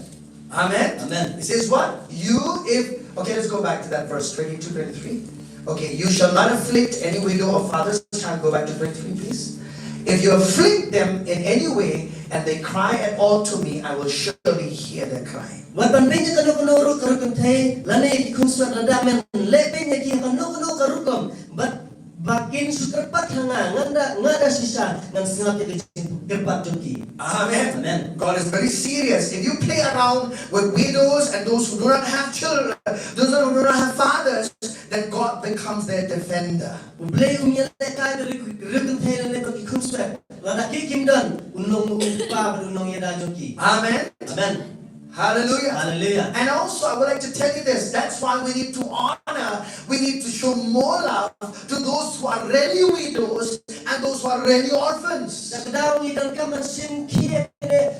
Amen. Amen. It says what? You, if, okay, let's go back to that verse twenty-two, twenty-three. Okay, you shall not afflict any widow or fatherless child. Go back to twenty-three, please. If you afflict them in any way and they cry at all to me, I will surely hear their cry. Wat ban beiñ ïa kano kano ruh ka riewkynthei lane ïa ki khun swet, lada men leh beiñ ïa ki ha kano kano ka rukom, bad ba kin shu kyrpad ha nga, nga da, nga da shisha ngan sngap ïa ka jingkyrpad jong ki. Amen. Amen. God is very serious. If you play around with widows and those who do not have children, those who do not have fathers, then God becomes their defender. U Blei um ïalehkai da ri-, riewkynthei lane bad ki khun swet. Lada ki kim don, un long u kpa bad un long ïada jong ki. Amen. Amen. Hallelujah. Hallelujah. And also, I would like to tell you this. That's why we need to honor, we need to show more love to those who are really widows and those who are really orphans. Da kata ngi donkam ban shim khie,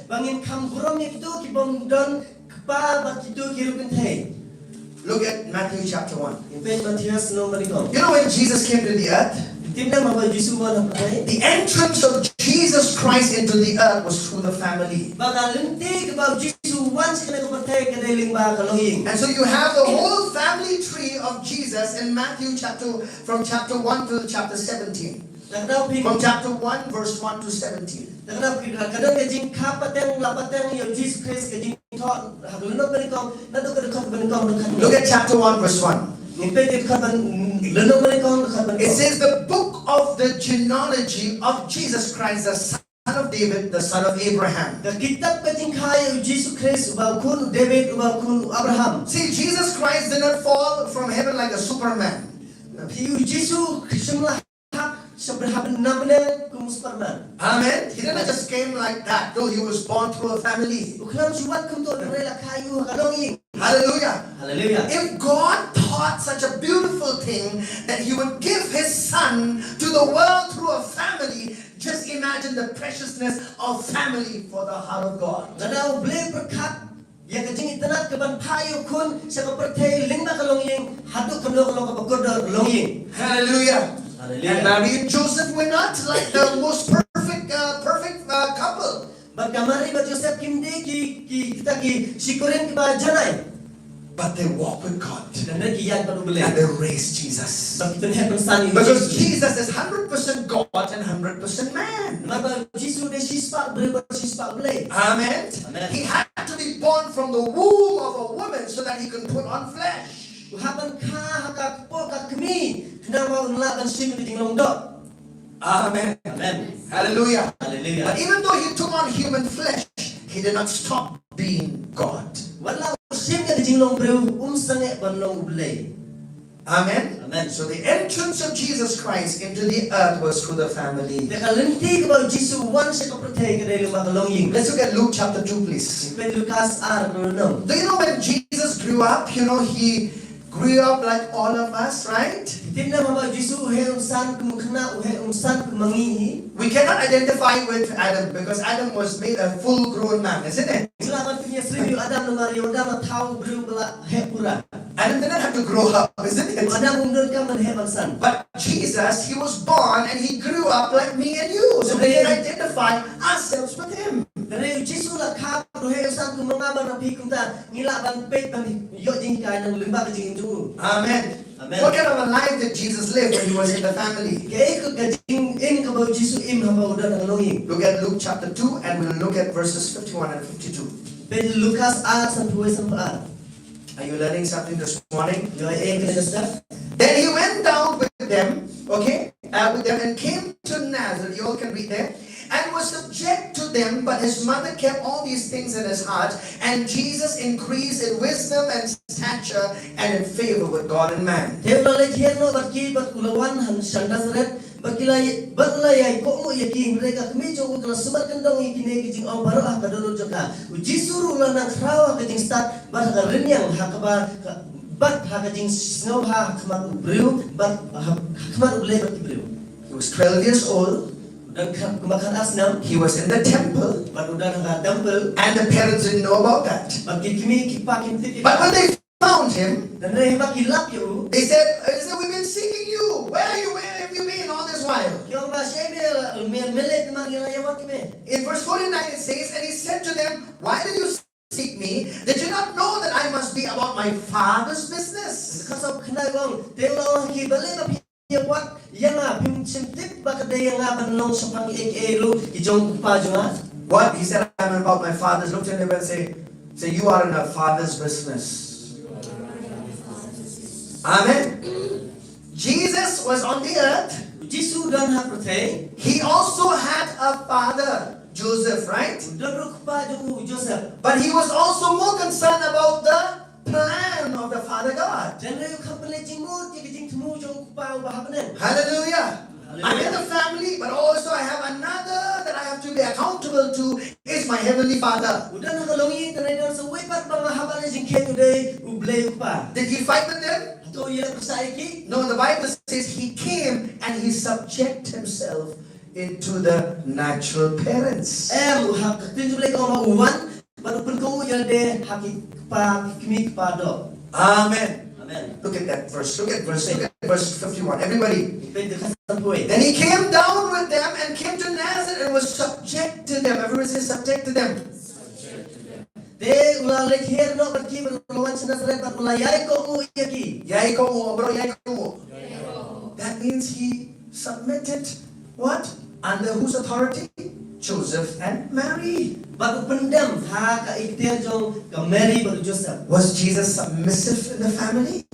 ba ngin kham burom ïa kito ki bym don kpa bad kito ki riewkynthei. Look at Matthew chapter one. Ngin peit Mathaios lynnong banyngkong. You know, when Jesus came to the earth, Tip ne em ba U Jisu u wan ha pyrthei? The entrance of Jesus Christ into the earth was through the family. Ba ka lynti kaba U Jisu u wan sha kane ka pyrthei ka dei lyngba ka longïing. And so you have the whole family tree of Jesus in Matthew chapter, from chapter one to chapter seventeen. Da kata phi From chapter one, verse one to seventeen. Da kata phi, ka don ka jingkha pateng la pateng ïa U Jisu Khrist, ka jingthoh ha ka lynnong banyngkong, naduh ka dkhot banyngkong, dkhot Look at chapter one, verse one. Ngin peit dkhot ban, lynnong banyngkong, dkhot banyngkong. It says, "The book of the genealogy of Jesus Christ, the son of David, the son of Abraham." Ka kitab ka jingkha ïa U Jisu Khrist, uba u khun u David, uba u khun u Abraham. See, Jesus Christ did not fall from heaven like a Superman. Phi, U Jisu shym la hap sha bneng, hap na bneng kum u Superman. Amen. He didn't just came like that, though he was born through a family. U khlem shu wan kumto, hynrei la kha ïa u ha ka longïing. Hallelujah. Hallelujah. If God thought such a beautiful thing that he would give his son to the world through a family, just imagine the preciousness of family for the heart of God. Lada U Blei pyrkhat ïa ka jingitynnad ka ban phah ïa u khun sha ka pyrthei lyngba ka longïing, haduh kumno ka long kaba kordor ka longïing. Hallelujah. Hallelujah. And Mary and Joseph were not like the most perfect, uh, perfect, uh, couple. Bad ka Mari bad Joseph kim dei ki, ki, kita ki shikori kiba janai. But they walk with God. Hynrei ki ïaid bad U Blei. And they raise Jesus. Bad ki pynheh pynsan ïa u Jisu. Because Jesus is hundred percent God and hundred percent man. Namar ba U Jisu u dei shispah briew bad shispah Blei. Amen. Amen. He had to be born from the womb of a woman so that he can put on flesh. U hap ban kha ha ka kpoh ka kmie, khnang ba un lah ban shim ka jinglong doh. Amen. Amen. Hallelujah. Hallelujah. But even though he took on human flesh, he did not stop being God. Wat la u shim ïa ka jinglong briew, um sangeh ban long U Blei. Amen. Amen. So the entrance of Jesus Christ into the earth was through the family. Te ka lynti kaba U Jisu u wan sha ka pyrthei ka dei lyngba ka longïing. Let's look at Luke chapter two, please. Peit Lukas ar, lynnong. Do you know when Jesus grew up, you know, he grew up like all of us, right? Tip ne em ba U Jisu u heh un san kum u khynnah, u heh un san kum ma ngi hi. We cannot identify with Adam because Adam was made a full grown man, isn't it? Ngim lah ban pynïasyriem ïa u Adam namar ïa u Adam u thaw u briew ba la heh pura. Adam didn't have to grow up, isn't it? U Adam um donkam ban heh ban san. But Jesus, he was born and he grew up like me and you. So we can identify ourselves with him. Hynrei U Jisu u la kha, u heh u san kum ma nga bad ma phi, kumta ngi lah ban peit ban ïoh jinghikai na lyngba ka jingim jong u. Amen. Amen. What kind of a life did Jesus live when he was in the family? Kaei ka jingim kaba U Jisu u im haba u don ha ka longïing? Look at Luke chapter two and we'll look at verses fifty-one and fifty-two. Peit Lukas ar, sanphew wei, sanphew ar. Are you learning something this morning? Ïoh ei kane ka step? Then he went down with them, okay, uh, with them and came to Nazareth. You all can read there. And was subject to them, but his mother kept all these things in his heart. And Jesus increased in wisdom and stature and in favor with God and man. Te u la leit hiar noh bad ki bad u la wan ha sha Nasaret, Bad ki la, bad la ïai kohnguh ïa ki, hynrei ka kmie jong u ka la sumar kyndong ïa kine ki jingong baroh ha ka dohnud jong ka. U Jisu ruh u la nang khraw ha ka jingstad, bad ha ka rynïeng ha kaba, bad ha ka jingsngewbha ha khmat u briew, bad ha, ha khmat U Blei bad ki briew. He was twelve years old. U don kha-, kumba khatar snem. He was in the temple. Bad u don ha ka temple. And the parents didn't know about that. Bad ki kmie ki kpa kim tip ïa. But when they found him, hynrei haba ki lap ïa u, they said, they said, "We've been seeking you. Where are you? Where have you been all this while?" Ki ong ba, "Shaei me, me, me leit namar ngi la ïa wad ïa me." In verse forty-nine it says, "And he said to them, 'Why do you seek me? Did you not know that I must be about my father's business?'" Ka sop khyndai u ong, te u la ong ha ki, "Balei ba phi ïa wad ïa nga, phim shym tip ba ka dei ïa nga ban long shaphang kiei kiei ruh ki jong u kpa jong nga?" What? He said, "I'm about my father's." Look to your neighbor and say, say, "You are in a father's business." Amen. Jesus was on the earth. U Jisu u don ha pyrthei. He also had a father, Joseph, right? U don ruh u kpa jong u, u Joseph. But he was also more concerned about the plan of the Father God. Hynrei u kham pynleit jingmut ïa ka jingthmu jong u Kpa uba ha bneng. Hallelujah. Hallelujah. I'm in the family, but also I have another that I have to be accountable to, is my heavenly Father. U don ha ka longïing, hynrei don sa uwei pat ba nga hap ban leit jingkheiñ, u dei U Blei u Kpa. Did he fight with them? Hato u ïaleh pyrshah ïa ki? No, the Bible says he came and he subject himself into the natural parents. Em, ha ka ktien jong U Blei ka ong ba u wan bad u pynkohnguh ïa lade ha ki kpa, ki kmie kpa doh. Amen. Amen. Look at that verse. Look at verse. Look at verse fifty-one. Everybody. Peit ka khatsanphew wei. Then he came down with them and came to Nazareth and was subject to them. Everybody say, "Subject to them." Te u la leit her noh bad ki, bad u la wan sha Nazareth bad u la ïai kohnguh ïa ki. Ïai kohnguh, bro, ïai kohnguh. That means he submitted what? Under whose authority? Joseph and Mary. Bad u pyndem ha ka iktiar jong ka Mary bad u Joseph. Was Jesus submissive in the family?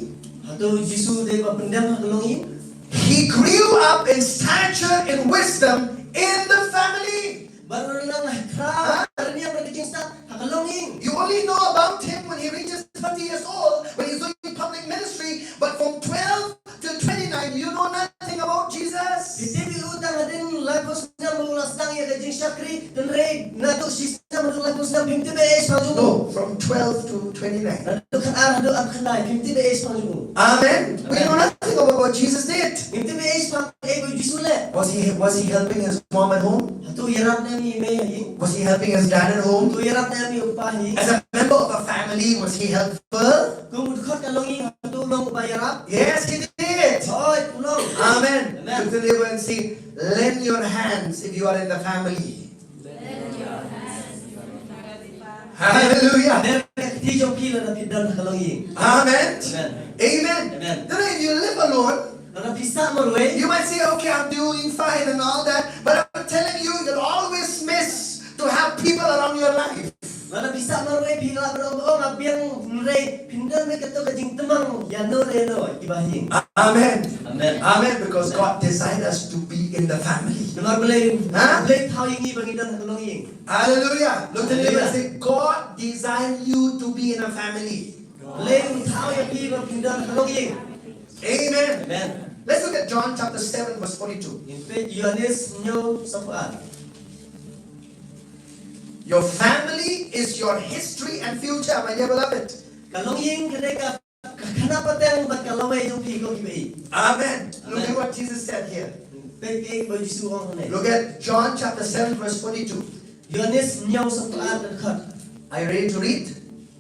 Hato u Jisu u dei uba pyndem ha ka longïing? He grew up in stature, in wisdom in the family. Bad u la nang khraw, u la nang ïa ka jingstad ha ka longïing. You only know about him when he reaches thirty years old, when he's doing public ministry, but from twelve to twenty-nine, you know nothing about Jesus. Phi tip ïa u tang hadien laiphew snem ba u la sdang ïa ka jingshakri, hynrei naduh shi snem haduh laiphew snem phim tip ei ei shaphang jong u. No, from twelve to twenty-nine. Naduh khatar haduh arphew khyndai phim tip ei ei shaphang jong u. Amen. We know nothing about what Jesus did. Ngim tip ei ei shaphang kaei ba u Jisu u leh. Was he, was he helping his mom at home? Hato u ïarap ne em ïa i mei ha ïing? Was he helping his dad at home? Hato u ïarap ne em ïa u kpa ha ïing? As a member of a family, was he helpful? Kum u dkhot ka longïing, hato u long uba ïarap? Yes, he did. Hooid, u long. Amen. Amen. Look to the neighbor and say, "Lend your hands if you are in the family." Hallelujah. Dep ka kti jong phi lada phi don ha ka longïing. Amen. Amen. Amen. Amen. Then if you live alone, lada phi sah marwei, you might say, "Okay, I'm doing fine and all that," but I'm telling you, you'll always miss to have people around your life. Lada phi sah marwei phi lah ban ong, "Oh, nga biang," hynrei phin don beit kato ka jingtbang ïano re ïano kiba ha ïing. Amen. Amen. Amen. Because God designed us to be in the family. Namar Blei, ha? Blei thaw ïa ngi ba ngin don ha ka longïing. Hallelujah. Look to the neighbor and say, "God designed you to be in a family." Blei u thaw ïa phi ba phin don ha ka longïing. Amen. Amen. Let's look at John chapter seven, verse forty-two. Ngin peit Ïoannis hynñiew, saw phew ar. Your family is your history and future, my dear beloved. Ka longïing ka dei ka, ka khynnah pateng bad ka lawei jong phi, ko kiba ïeit. Amen. Look at what Jesus said here. Peit kaei ba u Jisu u ong hangne. Look at John chapter seven, verse forty-two. Ïoannis hynñiew, saw phew ar, dkhot. Are you ready to read?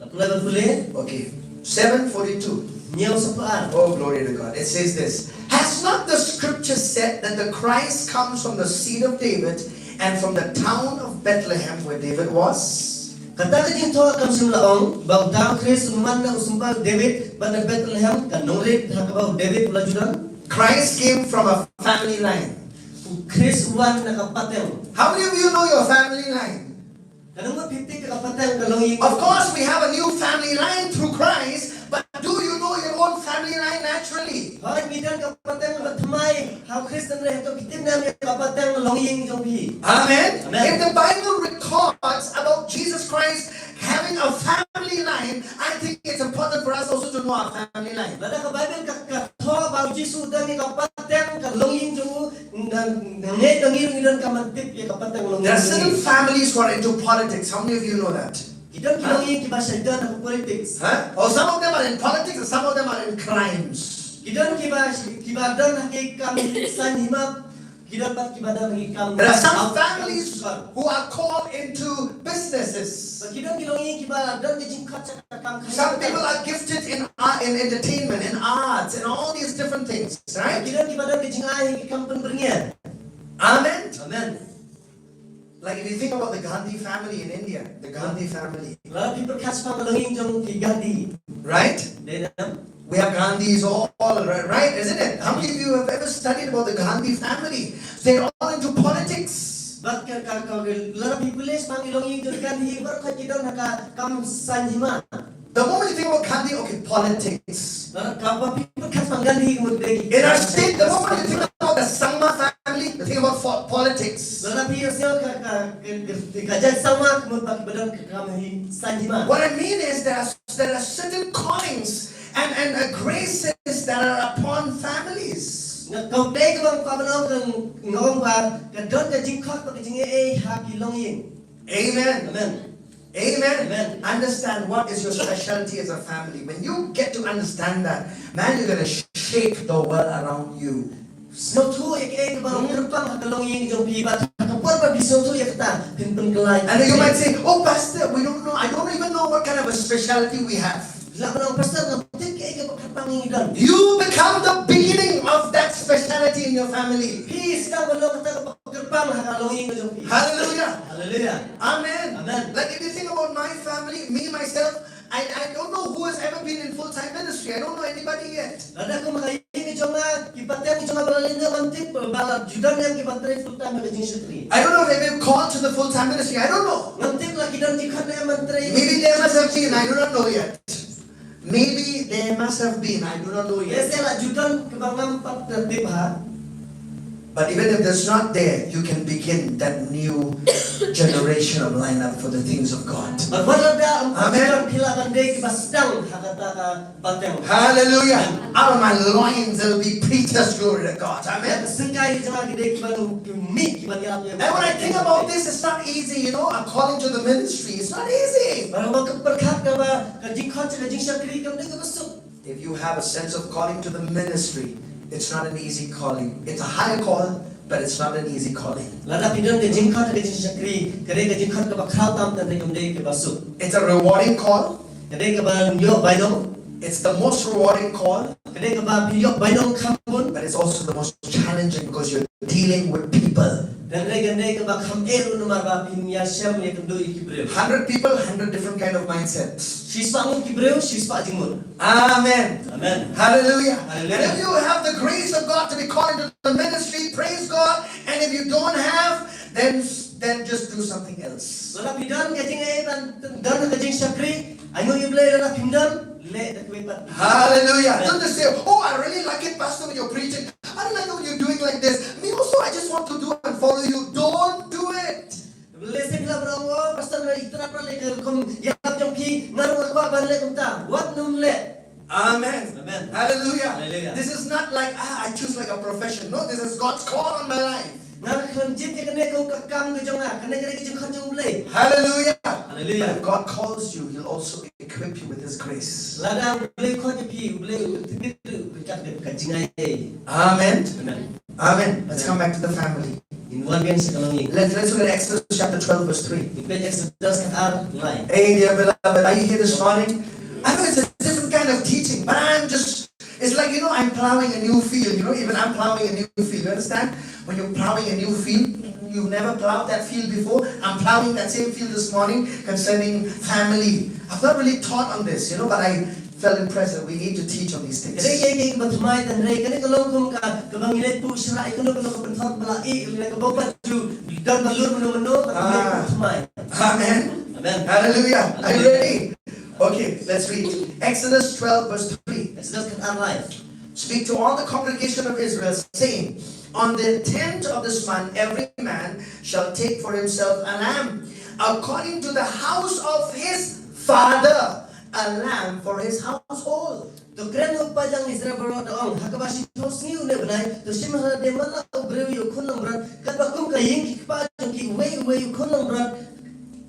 La pule, la pule. Okay. Seven forty-two. Hynñiew, saw phew ar. Oh, glory to God. It says this. Has not the scripture said that the Christ comes from the seed of David and from the town of Bethlehem where David was? Kata ka jingthoh kam shym la ong ba uta u Khrist un wan na u symbai u David bad na Bethlehem, ka nongrit ha kaba u David u la ju don? Christ came from a family line. U Khrist u wan na ka pateng. How many of you know your family line? Katno ngut phi tip ïa ka pateng ka longïing? Of course, we have a new family line through Christ, but do you know your own family line naturally? Hooid, ngi don ka pateng ba thymmai ha u Khrist, hynrei hato phi tip ne em ïa ka pateng longïing jong phi? Amen. Amen. If the Bible records about Jesus Christ having a family line, I think it's important for us also to know our family line. Lada ka Baibl ka, ka thoh ba u Jisu u don ïa ka pateng ka longïing jong u, nang nang ngi nang ngi ngi don ka man tip ïa ka pateng longïing. There are certain families who are into politics. How many of you know that? Ki don ki longïing kiba shait don ha ka politics. Huh? Or some of them are in politics and some of them are in crimes. Ki don kiba kiba don ha ki kam saiñ hima, ki don pat kiba don ha ki kam. There are some families who are called into businesses. Ki don ki longïing kiba don ki jingkhot sha ka kam. Some people are gifted in art, in entertainment, in arts, and all these different things, right? Ki don kiba don ki jingai ha ki kam pynbyrngia. Amen. Amen. Like if you think about the Gandhi family in India, the Gandhi family. Lada phi pyrkhat shaphang ka longïing jong ki Gandhi. Right? Dei na. We have Gandhis all, all, ri-, right, isn't it? How many of you have ever studied about the Gandhi family? They're all into politics. Bad ka, ka, ka, lada phi pule shaphang ki longïing jong ki Gandhi, baroh khoit ki don ha ka kam saiñ hima. The moment you think about Gandhi, okay, politics. Lada ka ba phi pyrkhat shaphang Gandhi ka mut dei ki. In our state, the moment you think about the Sangma family, you think about fo-, politics. Lada phi ïohsngew ka, ka, ka, ka, ka jait Sangma ka mut ba ki ba don ka kam hi saiñ hima. What I mean is there are, there are certain callings and, and, uh, graces that are upon families. Nga ka dei kaba nga kwah ban ong, ka nga ong ba ka don ka jingkhot bad ka jingaiei ha ki longïing. Amen. Amen. Amen. Amen. Understand what is your specialty as a family. When you get to understand that, man, you're gonna sh-, shake the world around you. Sngewthuh ïa kaei kaba long kyrpang ha ka longïing jong phi, bad ha ka por ba phi sngewthuh ïa kata, phin pynkylla. And you might say, "Oh, Pastor, we don't know. I don't even know what kind of a specialty we have." Lah, ba long, Pastor, ngam tip kaei kaba kyrpang ngi don. You become the beginning of that specialty in your family. Phi sdang ban long kata kaba kyrpang ha ka longïing jong phi. Hallelujah. Hallelujah. Amen. Amen. Like if you think about my family, me, myself, I, I don't know who has ever been in full-time ministry. I don't know anybody yet. Lada kum ha ka ïing jong nga, ki pateng jong nga ba la lyngngoh, ngam tip ba la ju don ne em kiba trei full-time ha ka jingshakri. I don't know if they've been called to the full-time ministry. I don't know. Ngam tip la ki don jingkhot ne em ban trei. Maybe there must have been. I do not know yet. Maybe there must have been. I do not know yet. Lehse la ju don kaba ngam pat tip ha. But even if that's not there, you can begin that new generation of lineup for the things of God. Bad wat lada, amen, phi lah ban dei kiba sdang ha kata ka pateng. Hallelujah. Out of my loins there will be Peter's, glory to God. Amen. Ka syngkai jong nga ki dei kiba mih, kiba ïarap ïa. And when I think about this, it's not easy, you know, according to the ministry, it's not easy. Bad haba nga pyrkhat kaba ka jingkhot, ka jingshakri kam dei kaba suk. If you have a sense of calling to the ministry, it's not an easy calling. It's a high call, but it's not an easy calling. Lada phi don ka jingkhot ka jingshakri, ka dei ka jingkhot kaba khraw tam, tang dei kam dei kaba suk. It's a rewarding call. Ka dei kaba ïoh bainong. It's the most rewarding call. Ka dei kaba phi ïoh bainong kham bun. But it's also the most challenging because you're dealing with people. Tang dei ka dei kaba kham eh ruh namar ba phin ïashem ïakynduh ïa ki briew. Hundred people, hundred different kind of mindsets. Shispah ngut ki briew, shispah jingmut. Amen. Amen. Hallelujah. Hallelujah. And if you have the grace of God to be called into the ministry, praise God. And if you don't have, then, then just do something else. Lada phi don ka jingaiei ban don ka jingshakri, ainguh ïa U Blei, lada phim don, leh da kawei pat. Hallelujah. Amen. Don't just say, "Oh, I really like it, Pastor, when you're preaching. I don't like what you're doing like this. Me also, I just want to do and follow you." Don't do it. Lehse phi lah ban ong, "Oh, Pastor, nga ïthuh na phi leh ka rukom ïarap jong phi, nga ruh nga kwah ban leh kumta." Wat nym leh. Amen. Amen. Hallelujah. Hallelujah. This is not like, "Ah, I choose like a profession." No, this is God's call on my life. Nga khlem jied ïa kane kum ka kam ka jong nga, kane ka dei ka jingkhot jong U Blei. Hallelujah. Hallelujah. But if God calls you, He'll also equip you with His grace. Lada U Blei u khot ïa phi, U Blei u tbit u pynjah ïa ka jingaiei. Amen. Amen. Amen. Let's come back to the family. Ngin wan biang sha ka longïing. Let's, let's look at Exodus chapter twelve, verse three. Ngin peit Exodus khatar lai. Hey, dear beloved, are you here this morning? I know it's a different kind of teaching, but I'm just, it's like, you know, I'm plowing a new field. You know, even I'm plowing a new field. You understand? When you're plowing a new field, you've never plowed that field before. I'm plowing that same field this morning concerning family. I've not really taught on this, you know, but I felt impressed that we need to teach on these things. Ka dei kaei kaei kaba thymmai, tang dei kane ka long kum ka, kaba ngi leit buh shrah ïa kano kano ka pynthor ba la ïeh, lane kaba pat ju don ba lur mano mano, ka dei ka thymmai. Amen. Amen. Hallelujah. Are you ready? Okay, let's read. Exodus twelve, verse three. Exodus khatar lai. Speak to all the congregation of Israel, saying, "On the tenth of this month, every man shall take for himself a lamb, according to the house of his father, a lamb for his household." To kren u kpa jong Israel baroh, da ong, ha kaba shiphew sngi une u bnai, to shim ha lade man la u briew ïa u khun langbrot, katba kum ka ïing ki kpa jong ki, uwei uwei u khun langbrot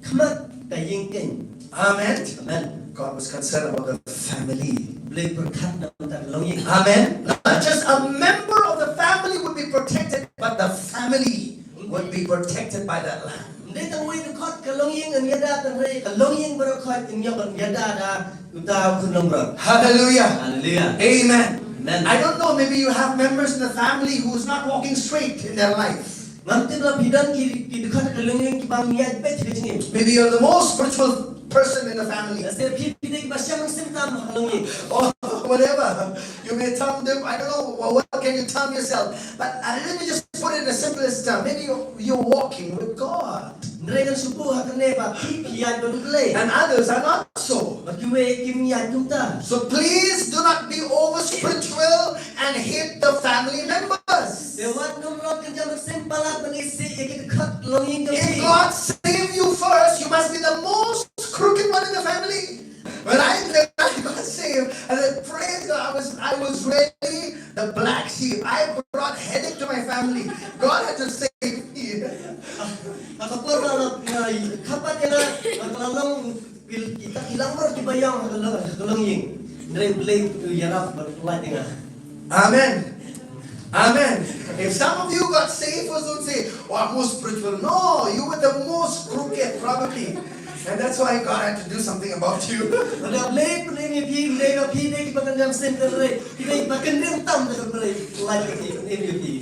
khmat ka ïing keiñ. Amen. Amen. God was concerned about the family. Blei pyrkhat na ka bynta ka longïing. Amen. Not just a member of the family would be protected, but the family would be protected by that lamb. Ym dei tang uwei u dkhot ka longïing yn ïada, hynrei ka longïing baroh khoit yn ïoh ban ïada da uta u khun langbrot. Hallelujah. Hallelujah. Amen. Amen. I don't know, maybe you have members in the family who's not walking straight in their life. Ngam tip lada phi don ki, ki dkhot ka longïing ki bym ïaid beit ha ka jingim. Maybe you're the most spiritual person in the family. Lehse phi, phi dei kiba shem mynsiem tam ha ka longïing. Or whatever. You may term them, I don't know, what, what can you term yourself? But uh, let me just put it in the simplest term. Maybe you're, you're walking with God. Hynrei ngan shu buh ha kane ba phi, phi ïaid bad U Blei. And others are not so. Bad kiwei kim ïaid kumta. So please do not be over spiritual and hate the family members. Te wat nym long kynja mynsiem palat ban isih ïa ki dkhot longïing jong phi. If God saved you first, you must be the most crooked one in the family. When I, when I got saved, I said, "Praise God, I was, I was really the black sheep. I brought headache to my family. God had to save me." Ha ka por ba nga, nga kha pat ïa nga, nga la long ki, ki, ki langbrot kiba ïong ha ka long, ha ka longïing. Hynrei U Blei u ïarap bad u lait ïa nga. Amen. Amen. If some of you got saved first, don't say, "Oh, I'm more spiritual." No, you were the most crooked, probably. And that's why God had to do something about you. Lada U Blei u pynim ïa phi, U Blei u pynim ïa phi, U Blei u pynim ïa phi.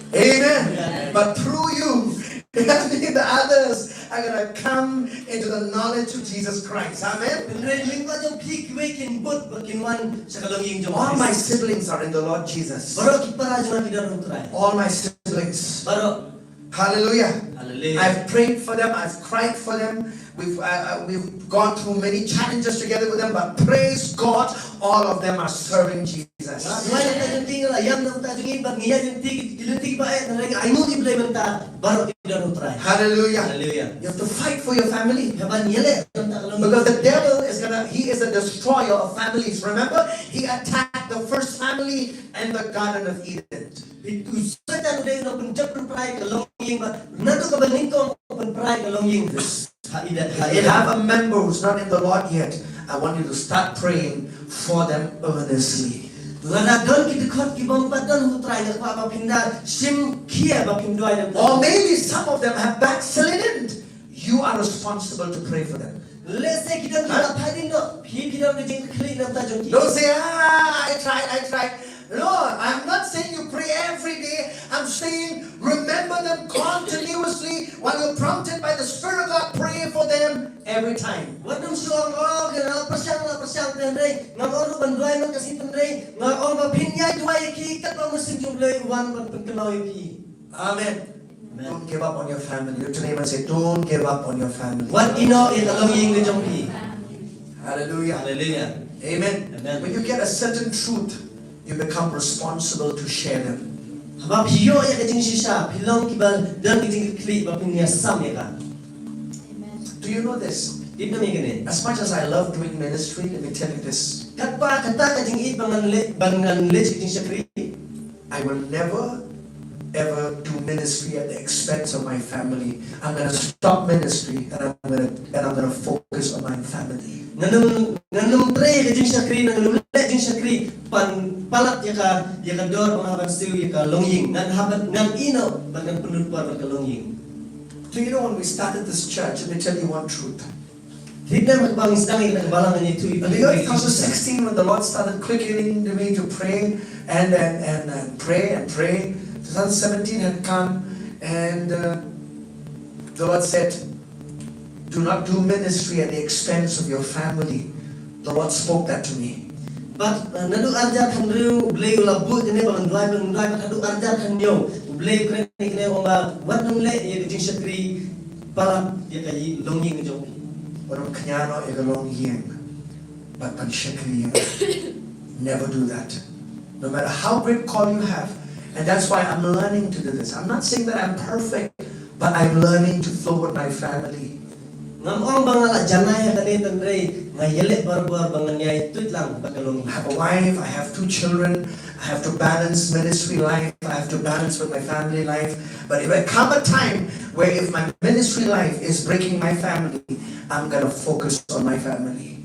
Amen. Amen. But through you, the others are gonna come into the knowledge of Jesus Christ. Amen. Hynrei lyngba jong phi kiwei kin bud bad kin wan sha ka longïing jong Khrist. All my siblings are in the Lord Jesus. Baroh ki para jong nga ki don ha U Trai. All my siblings. Baroh. Hallelujah. Hallelujah. I've prayed for them, I've cried for them. We've, uh, uh, we've gone through many challenges together with them, but praise God, all of them are serving Jesus. Nga duwai na ka bynta jong ki, nga la ïam na ka bynta jong ki, bad ngi ïa jong ki, ki lynti kiba eh, hynrei nga ainguh ïa U Blei mynta, baroh ki don ha U Trai. Hallelujah. Hallelujah. You have to fight for your family. Haba ngi ïaleh na ka bynta ka longïing. Because the devil is gonna, he is a destroyer of families. Remember, he attacked the first family in the Garden of Eden. Bad u Soitan u dei u nongpynjot pynpra ïa ka longïing, bad naduh kaba nyngkong u pynpra ïa ka longïing. Ha Eden, ha Eden. If you have a member who's not in the Lord yet, I want you to start praying for them earnestly. Lada don ki dkhot kibym pat don ha U Trai, nga kwah ba phin da shim khia, ba phin duwai na ka bynta. Or maybe some of them have backslidden. You are responsible to pray for them. Lehse ki don kiba phai dien noh, phi, phi don ka jingkitkhlieh na ka bynta jong ki. Don't say, "Ah, I tried, I tried." No, I'm not saying you pray every day. I'm saying remember them continuously while you're prompted by the Spirit of God. Pray for them every time. Wat nym shu ong, "Oh, nga la pyrshang, la pyrshang," hynrei ngam ong ruh ban duwai man ka sngi, hynrei nga ong ba phin ïai duwai ïa ki katba u Mynsiem jong U Blei u wan ban pynkynmaw ïa ki. Amen. Amen. Don't give up on your family. Look to your neighbor and say, "Don't give up on your family." Wat ïehnoh ïa ka longïing ka jong phi. Hallelujah. Hallelujah. Amen. Amen. When you get a certain truth, you become responsible to share them. Haba phi ïoh ïa ka jingshisha, phi long kiba don ka jingkitkhlieh ba phin ïasam ïa ka. Do you know this? Tip ne em ïa kane? As much as I love doing ministry, let me tell you this. Katba kata ka jingïeit ba ngan leh, ba ngan leh ka jingshakri. I will never, ever do ministry at the expense of my family. I'm gonna stop ministry and I'm gonna, and I'm gonna focus on my family. Ngan nym, ngan nym trei ka jingshakri, ngan nym leh jingshakri ban palat ïa ka, ïa ka dor ba nga hap ban siew ïa ka longïing. Ngan hap ban, ngan ïehnoh bad ngan pynlut por bad ka longïing. Do you know when we started this church, let me tell you one truth. Tip ne em, haba ngi sdang ïa ka balang, ngan ïathuh ïa phi. In the year two thousand sixteen, when the Lord started quickening me to pray and, and, and, and pray and pray, twenty seventeen had come, and, uh, the Lord said, "Do not do ministry at the expense of your family." The Lord spoke that to me. Bad, uh, naduh arhajar khathynriew U Blei u la buh ïa kane ba ngan duwai, ba ngan duwai, bad haduh arhajar khathynñiew U Blei u kren ïa kane, u ong ba wat nym leh ïa ka jingshakri palat ïa ka longïing jong phi. Wat nym kñia noh ïa ka longïing, bad ban shakri ïa ka. Never do that. No matter how great call you have. And that's why I'm learning to do this. I'm not saying that I'm perfect, but I'm learning to flow with my family. Ngam ong ba nga la janai ha kane, hynrei nga ïaleh barabor ba ngan ïai tuid lang bad ka longïing. I have a wife, I have two children, I have to balance ministry life, I have to balance with my family life. But if I come a time where if my ministry life is breaking my family, I'm gonna focus on my family.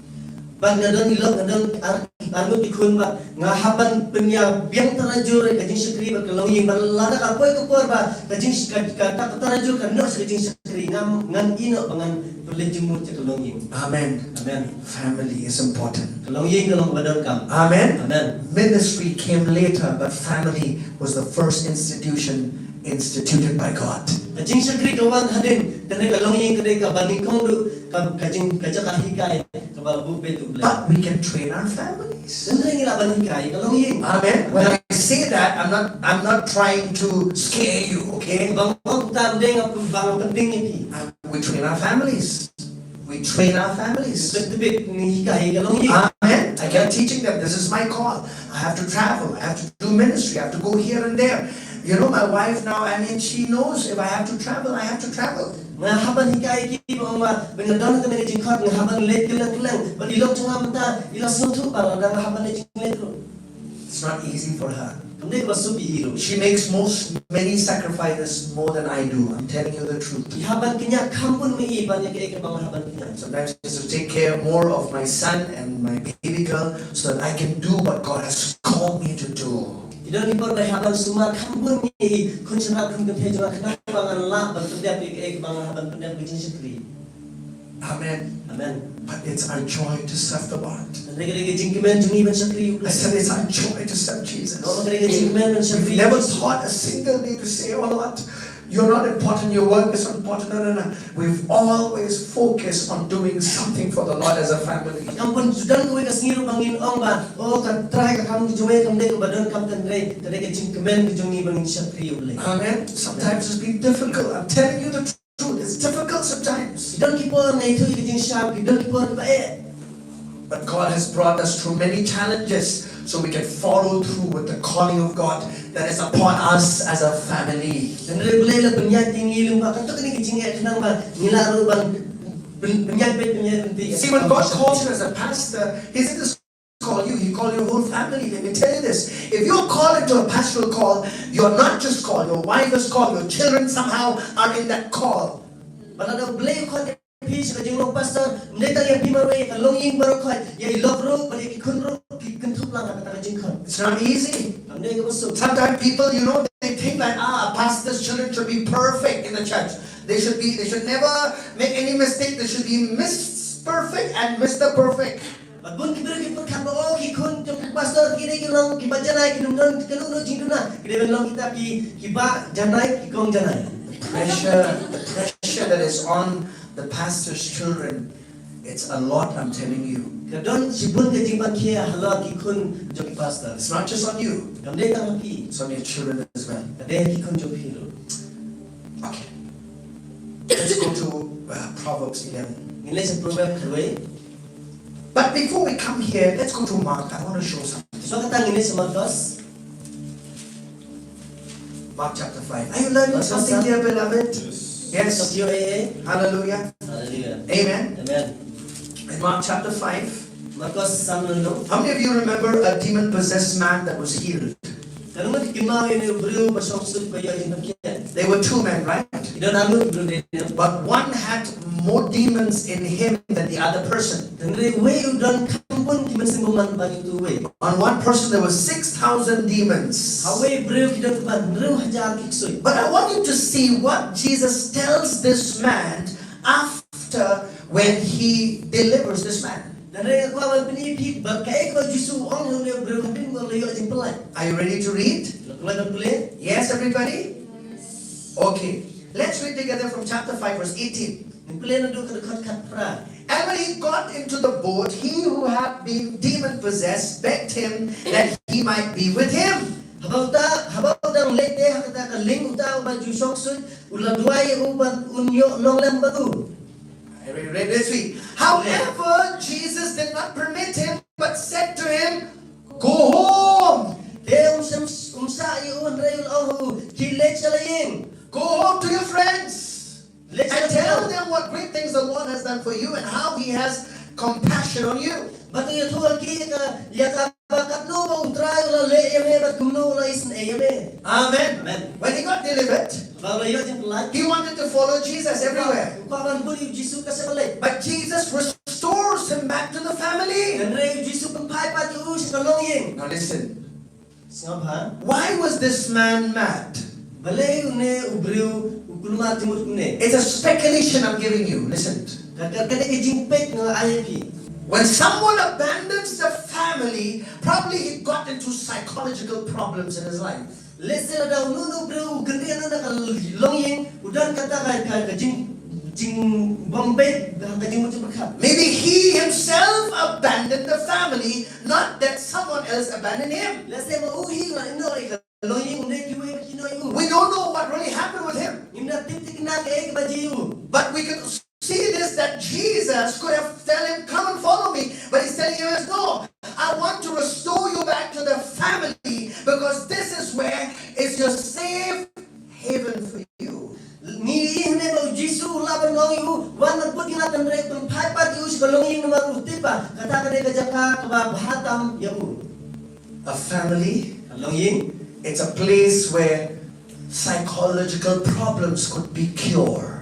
Bad nga don i lok, nga don ar, arngut ki khun, bad nga hap ban pynïabiang tarajur ïa ka jingshakri bad ka longïing, bad lada ka poi ka por ba ka jing, ka, ka, ka tarajur ka noh sha ka jingshakri, ngam, ngan ïeh noh ba ngan pynleit jingmut ïa ka longïing. Amen. Amen. Family is important. Ka longïing ka long kaba donkam. Amen. Amen. Ministry came later, but family was the first institution instituted by God. Ka jingshakri ka wan hadien, te ka longïing ka dei kaba nyngkong duh, ka, ka jing, ka jaka hikai kaba la buh beit u Blei. But we can train our families. Hynrei ngi lah ban hikai ka longïing. Amen. When I say that, I'm not, I'm not trying to scare you, okay? Ba nga ong kumta, ym dei nga pyn, ba nga pynbing ïa phi. Uh, we train our families. We train our families. Tbit tbit ngi hikai ka longïing. Amen. I kept teaching them, this is my call. I have to travel. I have to do ministry. I have to go here and there. You know, my wife now, I mean, she knows if I have to travel, I have to travel. Nga hap ban hikai ki ba, ba nga don ha kane ka jingkhot, nga hap ban leit kylleng kylleng. Bad i lok jong nga mynta i la sngewthuh ba lada nga hap ban leit jingleit ruh. It's not easy for her. Kam dei kaba suk ïa i ruh. She makes most, many sacrifices more than I do. I'm telling you the truth. I hap ban kynjah kham bun ma i ban ïa kaei kaba nga hap ban kynjah. Sometimes she has to take care more of my son and my baby girl so that I can do what God has called me to do. I don ki por ba i hap ban sumar kham bun ma i khun shynrang khun kynthei jong nga khnang ba ngan lah ban pyndep ïa kaei kaba nga hap ban pyndep, ka jingshakri. Amen. Amen. But it's our joy to serve the Lord. Hynrei ka dei ka jingkmen jong ngi ban shakri ïa u Blei. I said it's our joy to serve Jesus. Nga ong ka dei ka jingkmen ban shakri. We've never thought a single day to say, "Oh Lord, you're not important, your work is not important." No, no, no. We've always focused on doing something for the Lord as a family. Kam pyndonkam kawei ka sngi ruh ba ngin ong ba, "Oh, ka trai ka kam ka jong me kam dei kaba donkam," hynrei ka dei ka jingkmen ka jong ngi ba ngin shakri ïa u Blei. Amen. Sometimes it's been difficult. I'm telling you the truth, it's difficult sometimes. Ki don ki por nga ïathuh ïa ka jingsham, ki don ki por ba eh. But God has brought us through many challenges so we can follow through with the calling of God that is upon us as a family. Hynrei u Blei u la pynïaid ïa ngi lyngba katto katne ka jingeh khnang ba ngi lah ruh ban pyn-, pynïaid beit, pynïaid ryntih. See, when God calls you as a pastor, He didn't just call you, He called your whole family. Let me tell you this. If you're called into a pastoral call, you're not just called, your wife is called, your children somehow are in that call. Bad lada u Blei u khot ïa phi sha ka jinglong pastor, ym dei tang ïa phi marwei, ïa ka longïing baroh khoit, ïa i lok ruh bad ïa ki khun ruh ki kynthup lang ha kata ka jingkhot. It's not easy. Kam dei kaba suk. Sometimes people, you know, they think that, ah, a pastor's children should be perfect in the church. They should be, they should never make any mistake. They should be Miss Perfect and Mister Perfect. Bad bun ki briew ki pyrkhat ba, oh, ki khun jong u pastor ki dei ki long kiba janai, kim don kano kano jingduna, ki dei ban long kita ki, kiba janai, ki kong janai. The pressure, the pressure that is on the pastor's children, it's a lot, I'm telling you. Ka don shibun ka jingpang khia halor ki khun jong ki pastor. It's not just on you. Kam dei tang ha phi. It's on your children as well. Ka dei ki khun jong phi ruh. Okay. Let's go to, uh, Proverbs eleven. Ngin leit sha Proverbs khatwei. But before we come here, let's go to Mark. I want to show something. Shuwa kata ngin leit sha Markos. Mark chapter five. Are you learning something, dear beloved? Yes. Yes. Hallelujah. Hallelujah. Amen. Amen. In Mark chapter five, Markos san lynnong. How many of you remember a demon-possessed man that was healed? Katno ngi kynmaw ïa une u briew ba shong suit ba ïoh jingpynkhiah? There were two men, right? Ki don arngut ki briew, dei ne em? But one had more demons in him than the other person. Hynrei uwei u don kham bun ki mynsiem bymman ban ïa utu uwei. On one person there were six thousand demons. Ha uwei u briew ki don kumba hynriew hajar ki ksuid. But I want you to see what Jesus tells this man after when he delivers this man. Hynrei nga kwah ban pyni ïa phi ba kaei kaba u Jisu u ong ïa une u briew hadien ba u la ïoh jingpyllait. Are you ready to read? La pule, la pule? Yes, everybody? Okay. Let's read together from chapter five, verse eighteen. Ngin pule naduh ka dkhot khatphra. And when he got into the boat, he who had been demon possessed begged him that he might be with him. Haba uta, haba u dang leit ha kata ka lieng, uta uba ju shong suit u la duwai ïa u ba un ïoh long lem bad u. Read, read, read, read. However, Jesus did not permit him, but said to him, "Go home." Te um shym, um sah ïa u, hynrei u la ong ha u, "Khie leit sha la ïing." "Go home to your friends and tell them what great things the Lord has compassion on you. Bad u ïathuh ïa ki ïa ka, ïa kaba katno ba U Trai u la leh ïa me bad kumno u la isynei ïa me. Amen. Amen. When he got delivered, Ba u la ïoh jingpyllait. He wanted to follow Jesus everywhere. U kwah ban bud ïa U Jisu ka shong leit. But Jesus restores him back to the family. Hynrei U Jisu u pynphai pat ïa u sha ka longïing. Now listen. Sngap bha. Why was this man mad? Balei une u briew u kulmar jingmut kumne? It's a speculation I'm giving you. Listen. Ka, ka, ka dei ka jingpeit nga ai ïa phi. When someone abandons the family, probably he got into psychological problems in his life. Lehse lada uno uno u briew u kynriah na ka longïing, u don kata ka, ka, ka jing, jingbym beit ha ka jingmut jingpyrkhat. Maybe he himself abandoned the family, not that someone else abandoned him. Lehse ma u hi u la ïehnoh ïa ka longïing, ym dei kiwei ba ki ïehnoh ïa u. We don't know what really happened with him. Ngim da tip thikna kaei kaba jia ïa u. But we can see this, that Jesus could have tell him, "Come and follow me." But he's telling him, "No, I want to restore you back to the family, because this is where is your safe haven for you." Ngi ïohi hangne ba U Jisu u lah ban ong ïa u, "Wan ban bud ïa nga," hynrei u pynphai pat ïa u sha ka longïing namar u tip ba kata ka dei ka jaka kaba bha tam ïa u. A family, ka longïing, it's a place where psychological problems could be cured.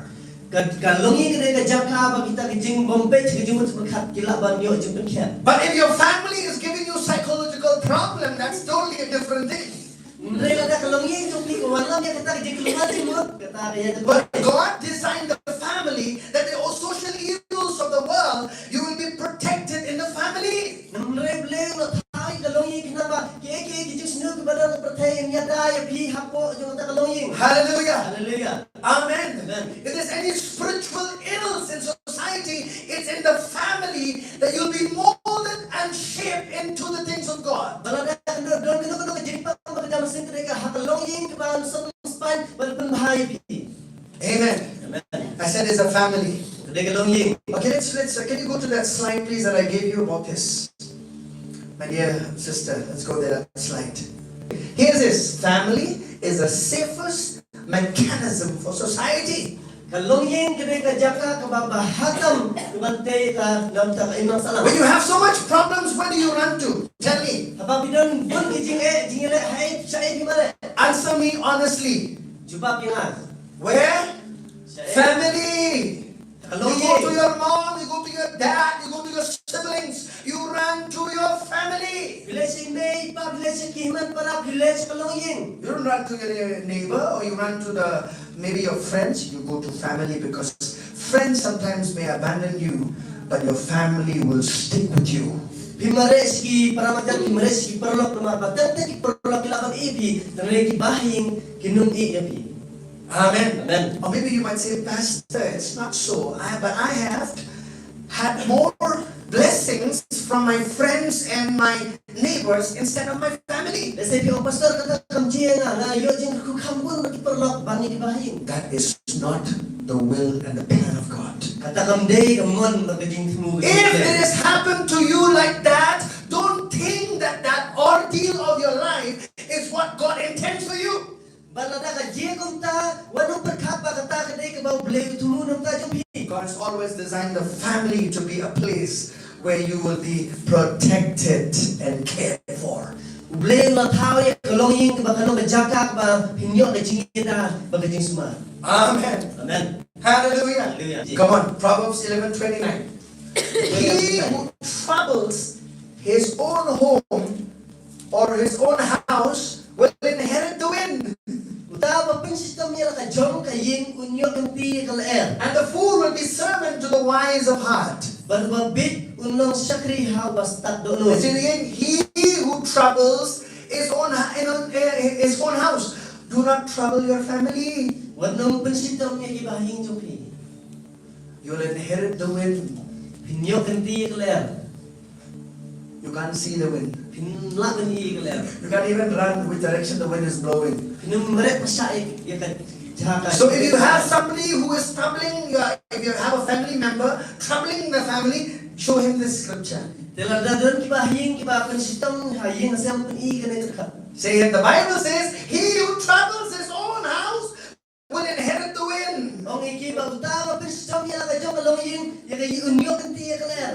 Ka, ka longïing ka dei ka jaka ba kita ki jingbym beit, ki jingmut jingpyrkhat ki lah ban ïoh jingpynkhiah. But if your family is giving you psychological problem, that's totally a different thing. Hynrei lada ka longïing jong phi ka wanlam ïa kata ka jingkulmar jingmut, kata ka ïa. But God designed the family that the social ills of the world, you will be protected in the family. Hynrei U Blei u la thaw ïa ka longïing khnang ba kiei kiei ki jingsniew kiba don ha pyrthei ym ïada ïa phi hapoh jong kata ka longïing. Hallelujah. Hallelujah. Amen. Amen. If there's any spiritual ills in society, it's in the family that you'll be molded and shaped into the things of God. Ba lada ka don, don kano kano ka jingpang ba ka dang sngewthuh ka ha ka longïing kaba yn sngewthuh ban pynbha ïa phi. Amen. Amen. I said it's a family. Ka dei ka longïing. Okay, let's, let's, uh, can you go to that slide, please, that I gave you about this? My dear sister, let's go there, that slide. Here's this. Family is the safest mechanism for society. Ka longïing ka dei ka jaka kaba bha tam kaba tei ka namar ka imlang sahlang. When you have so much problems, where do you run to? Tell me. Haba phi don bun ki jingeh, jingeh leh, haei, shaei phi mareh? Answer me honestly. Jubab ïa nga. Where? Shaei? Family. Ka longïing. You go to your mom, you go to your dad, you go to your siblings, you run to your family. Phi leit sha i mei i pa, phi leit sha ki hynmen para, phi leit sha ka longïing. You don't run to your neighbor or you run to the, maybe your friends, you go to family because friends sometimes may abandon you, but your family will stick with you. Phi mareh sha ki para marjan, phi mareh sha ki paralok namar ba teng teng ki paralok ki lah ban ïeh ïa phi, hynrei ki bahaïing kin ym ïeh ïa phi. Amen. Amen. Or maybe you might say, "Pastor, it's not so. I, but I have had more blessings from my friends and my neighbors instead of my family." Lehse phi ong, "Pastor, kata kam jia ïa nga, nga ïoh jingkyrkhu kham bun na ki paralok ban ïa ki bahaïing." That is not the will and the plan of God. Kata kam dei ka mon bad ka jingthmu ka jong U Blei. If it has happened to you like that, don't think that that ordeal of your life is what God intends for you. Bad lada ka jia kumta, wat nym pyrkhat ba kata ka dei kaba U Blei u thmu na ka bynta jong phi. God has always designed the family to be a place where you will be protected and cared for. U Blei u la thaw ïa ka longïing kaba kan long ka jaka kaba phin ïoh ka jingïada bad ka jingsumar. Amen. Amen. Hallelujah. Hallelujah. Come on, Proverbs eleven twenty-nine. He who troubles his own home or his own house will inherit the wind. Uta uba pynshitom ïa la ka jong ka ïing un ïoh kynti ïa ka lyer. And the fool will be servant to the wise of heart. Bad uba bit un long shakri ha uba stad dohnud. Listen again. He who troubles his own, ha-, in, uh, his own house. Do not trouble your family. Wat nym pynshitom ïa ki bahaïing jong phi. You'll inherit the wind. Phin ïoh kynti ïa ka lyer. You can't see the wind. Phin lah ban i ïa ka lyer. You can't even run which direction the wind is blowing. Phin ym mareh pyrshah ïa ka jaka. So if you have somebody who is troubling, you are, if you have a family member troubling the family, show him this scripture. Te lada don ki bahaïing kiba pynshitom ha ïing, sa pyni kane ka dkhot. Say, the Bible says, "He who troubles his own house will inherit the wind." Ong ïa ki ba uta uba pynshitom ïa la ka jong ka longïing, ïa ka ïing un ïoh kynti ïa ka lyer.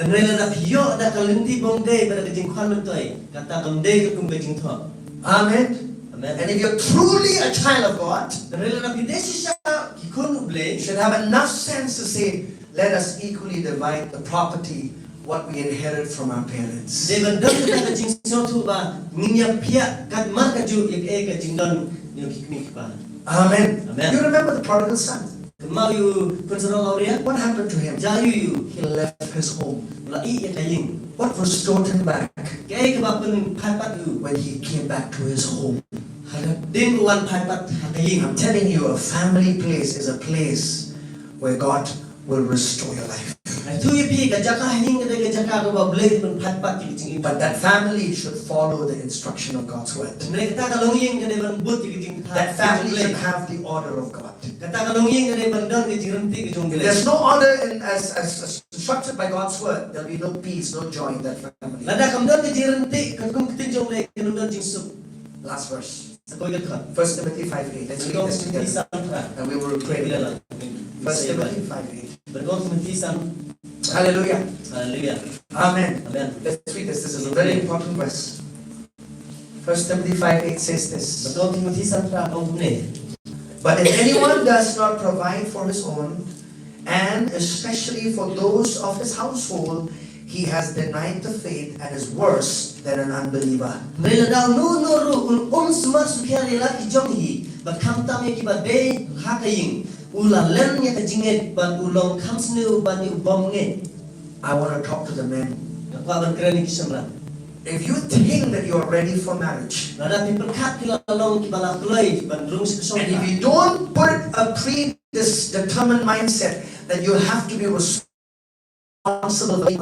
Hynrei lada phi ïoh da ka lynti bym dei bad da ka jingkhwan myntoi, kata kam dei ka kum ka jingthoh. Amen. Amen. And if you're truly a child of God, hynrei lada phi dei shisha ki khun U Blei, you should have enough sense to say, let us equally divide the property, what we inherit from our parents. Dei ban don kata ka jingsngewthuh ba ngin ïa pdiang katba kajuh ïa kaei ka jingdon jong ki kmie ki kpa. Amen. Amen. You remember the prodigal son? Kynmaw ïa u khun sarong awria? What happened to him? Jia ïa u? He left his home. U la ïeh ïa ka ïing. What restored him back? Kaei kaba pynphai pat ïa u? When he came back to his home. Hadien ba u wan phai pat ha ka ïing. I'm telling you, a family place is a place where God will restore your life. Nga ïathuh ïa phi, ka jaka ha ïing ka dei ka jaka kaba U Blei un pynphai pat ïa ka jingim. But that family should follow the instruction of God's word. Hynrei kata ka longïing ka dei ban bud ïa ka jingkha. That family should have the order of God. Kata ka longïing ka dei ban don ka jingryntih ka jong U Blei. If there's no order in, as, as, as instructed by God's word, there'll be no peace, no joy in that family. Lada kam don ka jingryntih katkum ka ktien jong U Blei, kan ym don jingsuk. Last verse. Sa kawei ka dkhot. First Timothy five eight. Let's read this together. First Timothy san phra. And we will pray together. First Timothy five eight. First Timothy san. Hallelujah. Hallelujah. Amen. Amen. Let's read this. This is a very important verse. First Timothy five eight says this. First Timothy san phra ong kumne. But if anyone does not provide for his own, and especially for those of his household, he has denied the faith and is worse than an unbeliever. Hynrei lada uno uno ruh un ym sumar sukhiar ïa la ki jong hi, bad khamtam ïa kiba dei ha ka ïing, u la lem ïa ka jingngeit bad u long kham sniew ban ïa u bymngeit. I want to talk to the men. Nga kwah ban kren ïa ki shynrang. If you think that you are ready for marriage, lada phi pyrkhat phi la long kiba la kloi ban rung sha ka shongkha, and if you don't put a pre this determined mindset that you have to be responsible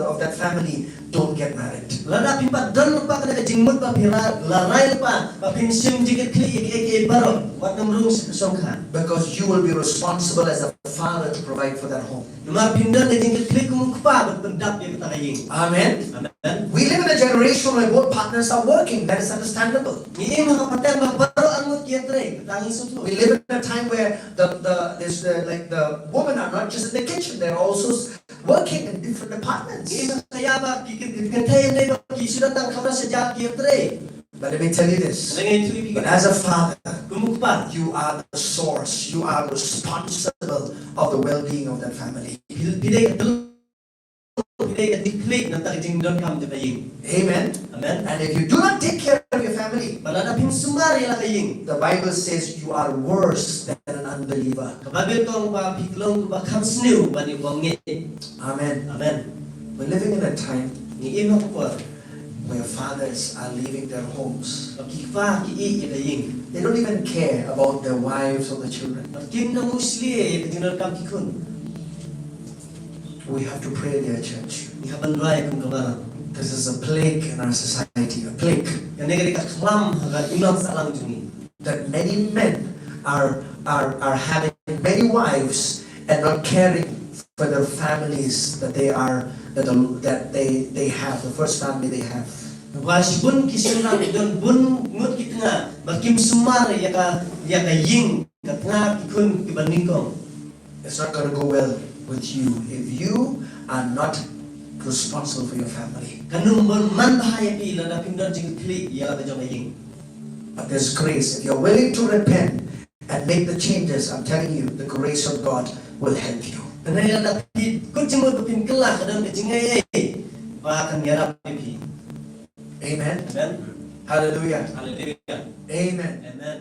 of that family, don't get married. Lada phim pat don lypa kane ka jingmut ba phi la rai lypa ba phin shim jingkitkhlieh ïa kiei kiei baroh, wat nym rung sha ka shongkha. Because you will be responsible as a father to provide for that home. Namar phin don ka jingkitkhlieh kum u kpa ban pyndap ïa kata ka ïing. Amen. Amen. We live in a generation where both partners are working. That is understandable. Ngi im ha ka pateng ba baroh arngut ki ïatrei, kata ngi sngewthuh. We live in a time where the, the, this, the, like, the women are not just in the kitchen, they're also s- working in different departments. Ngi im ha ka ïa ba ki, ki, ki kynthei ne ba ki shu da tang khamra sha jar ki ïatrei. But let me tell you this. Hynrei ngan ïathuh ïa phi. But as a father, kum u kpa, you are the source. You are responsible of the well-being of that family. Phi, phi dei ka Phi dei ka jingkitkhlieh na ka bynta ka jingdonkam jong ka ïing. Amen. Amen. And if you do not take care of your family, bad lada phim sumar ïa la ka ïing, the Bible says you are worse than an unbeliever. Ka Baibl ka ong ba phi long ba kham sniew ban ïa u bymngeit. Amen. Amen. We're living in a time, ngi im ha ka por, where fathers are leaving their homes. Ba ki kpa ki ïeh ïa ka ïing. They don't even care about their wives or the children. Bad kim nang mushlia ïa ka jingdonkam ki khun. We have to pray, dear church. Ngi hap ban duwai kum ka balang. This is a plague in our society, a plague. Kane ka dei ka khlam ha ka imlang sahlang jong ngi. That many men are, are, are having many wives and not caring for their families that they are, that the, that they, they have, the first family they have. Ba shibun ki shynrang ki don bun ngut ki tnga ba kim sumar ïa ka, ïa ka ïing, ka tnga ki khun kiba nyngkong. It's not gonna go well with you if you are not responsible for your family. Kan ym bun man bha ïa phi lada phim don jingkitkhlieh ïa la ka jong ka ïing. But there's grace. If you're willing to repent and make the changes, I'm telling you, the grace of God will help you. Hynrei lada phi kut jingmut ba phin kylla, ka don ka jingaiei ba kan ïarap ïa phi. Amen. Amen. Hallelujah. Hallelujah. Amen. Amen.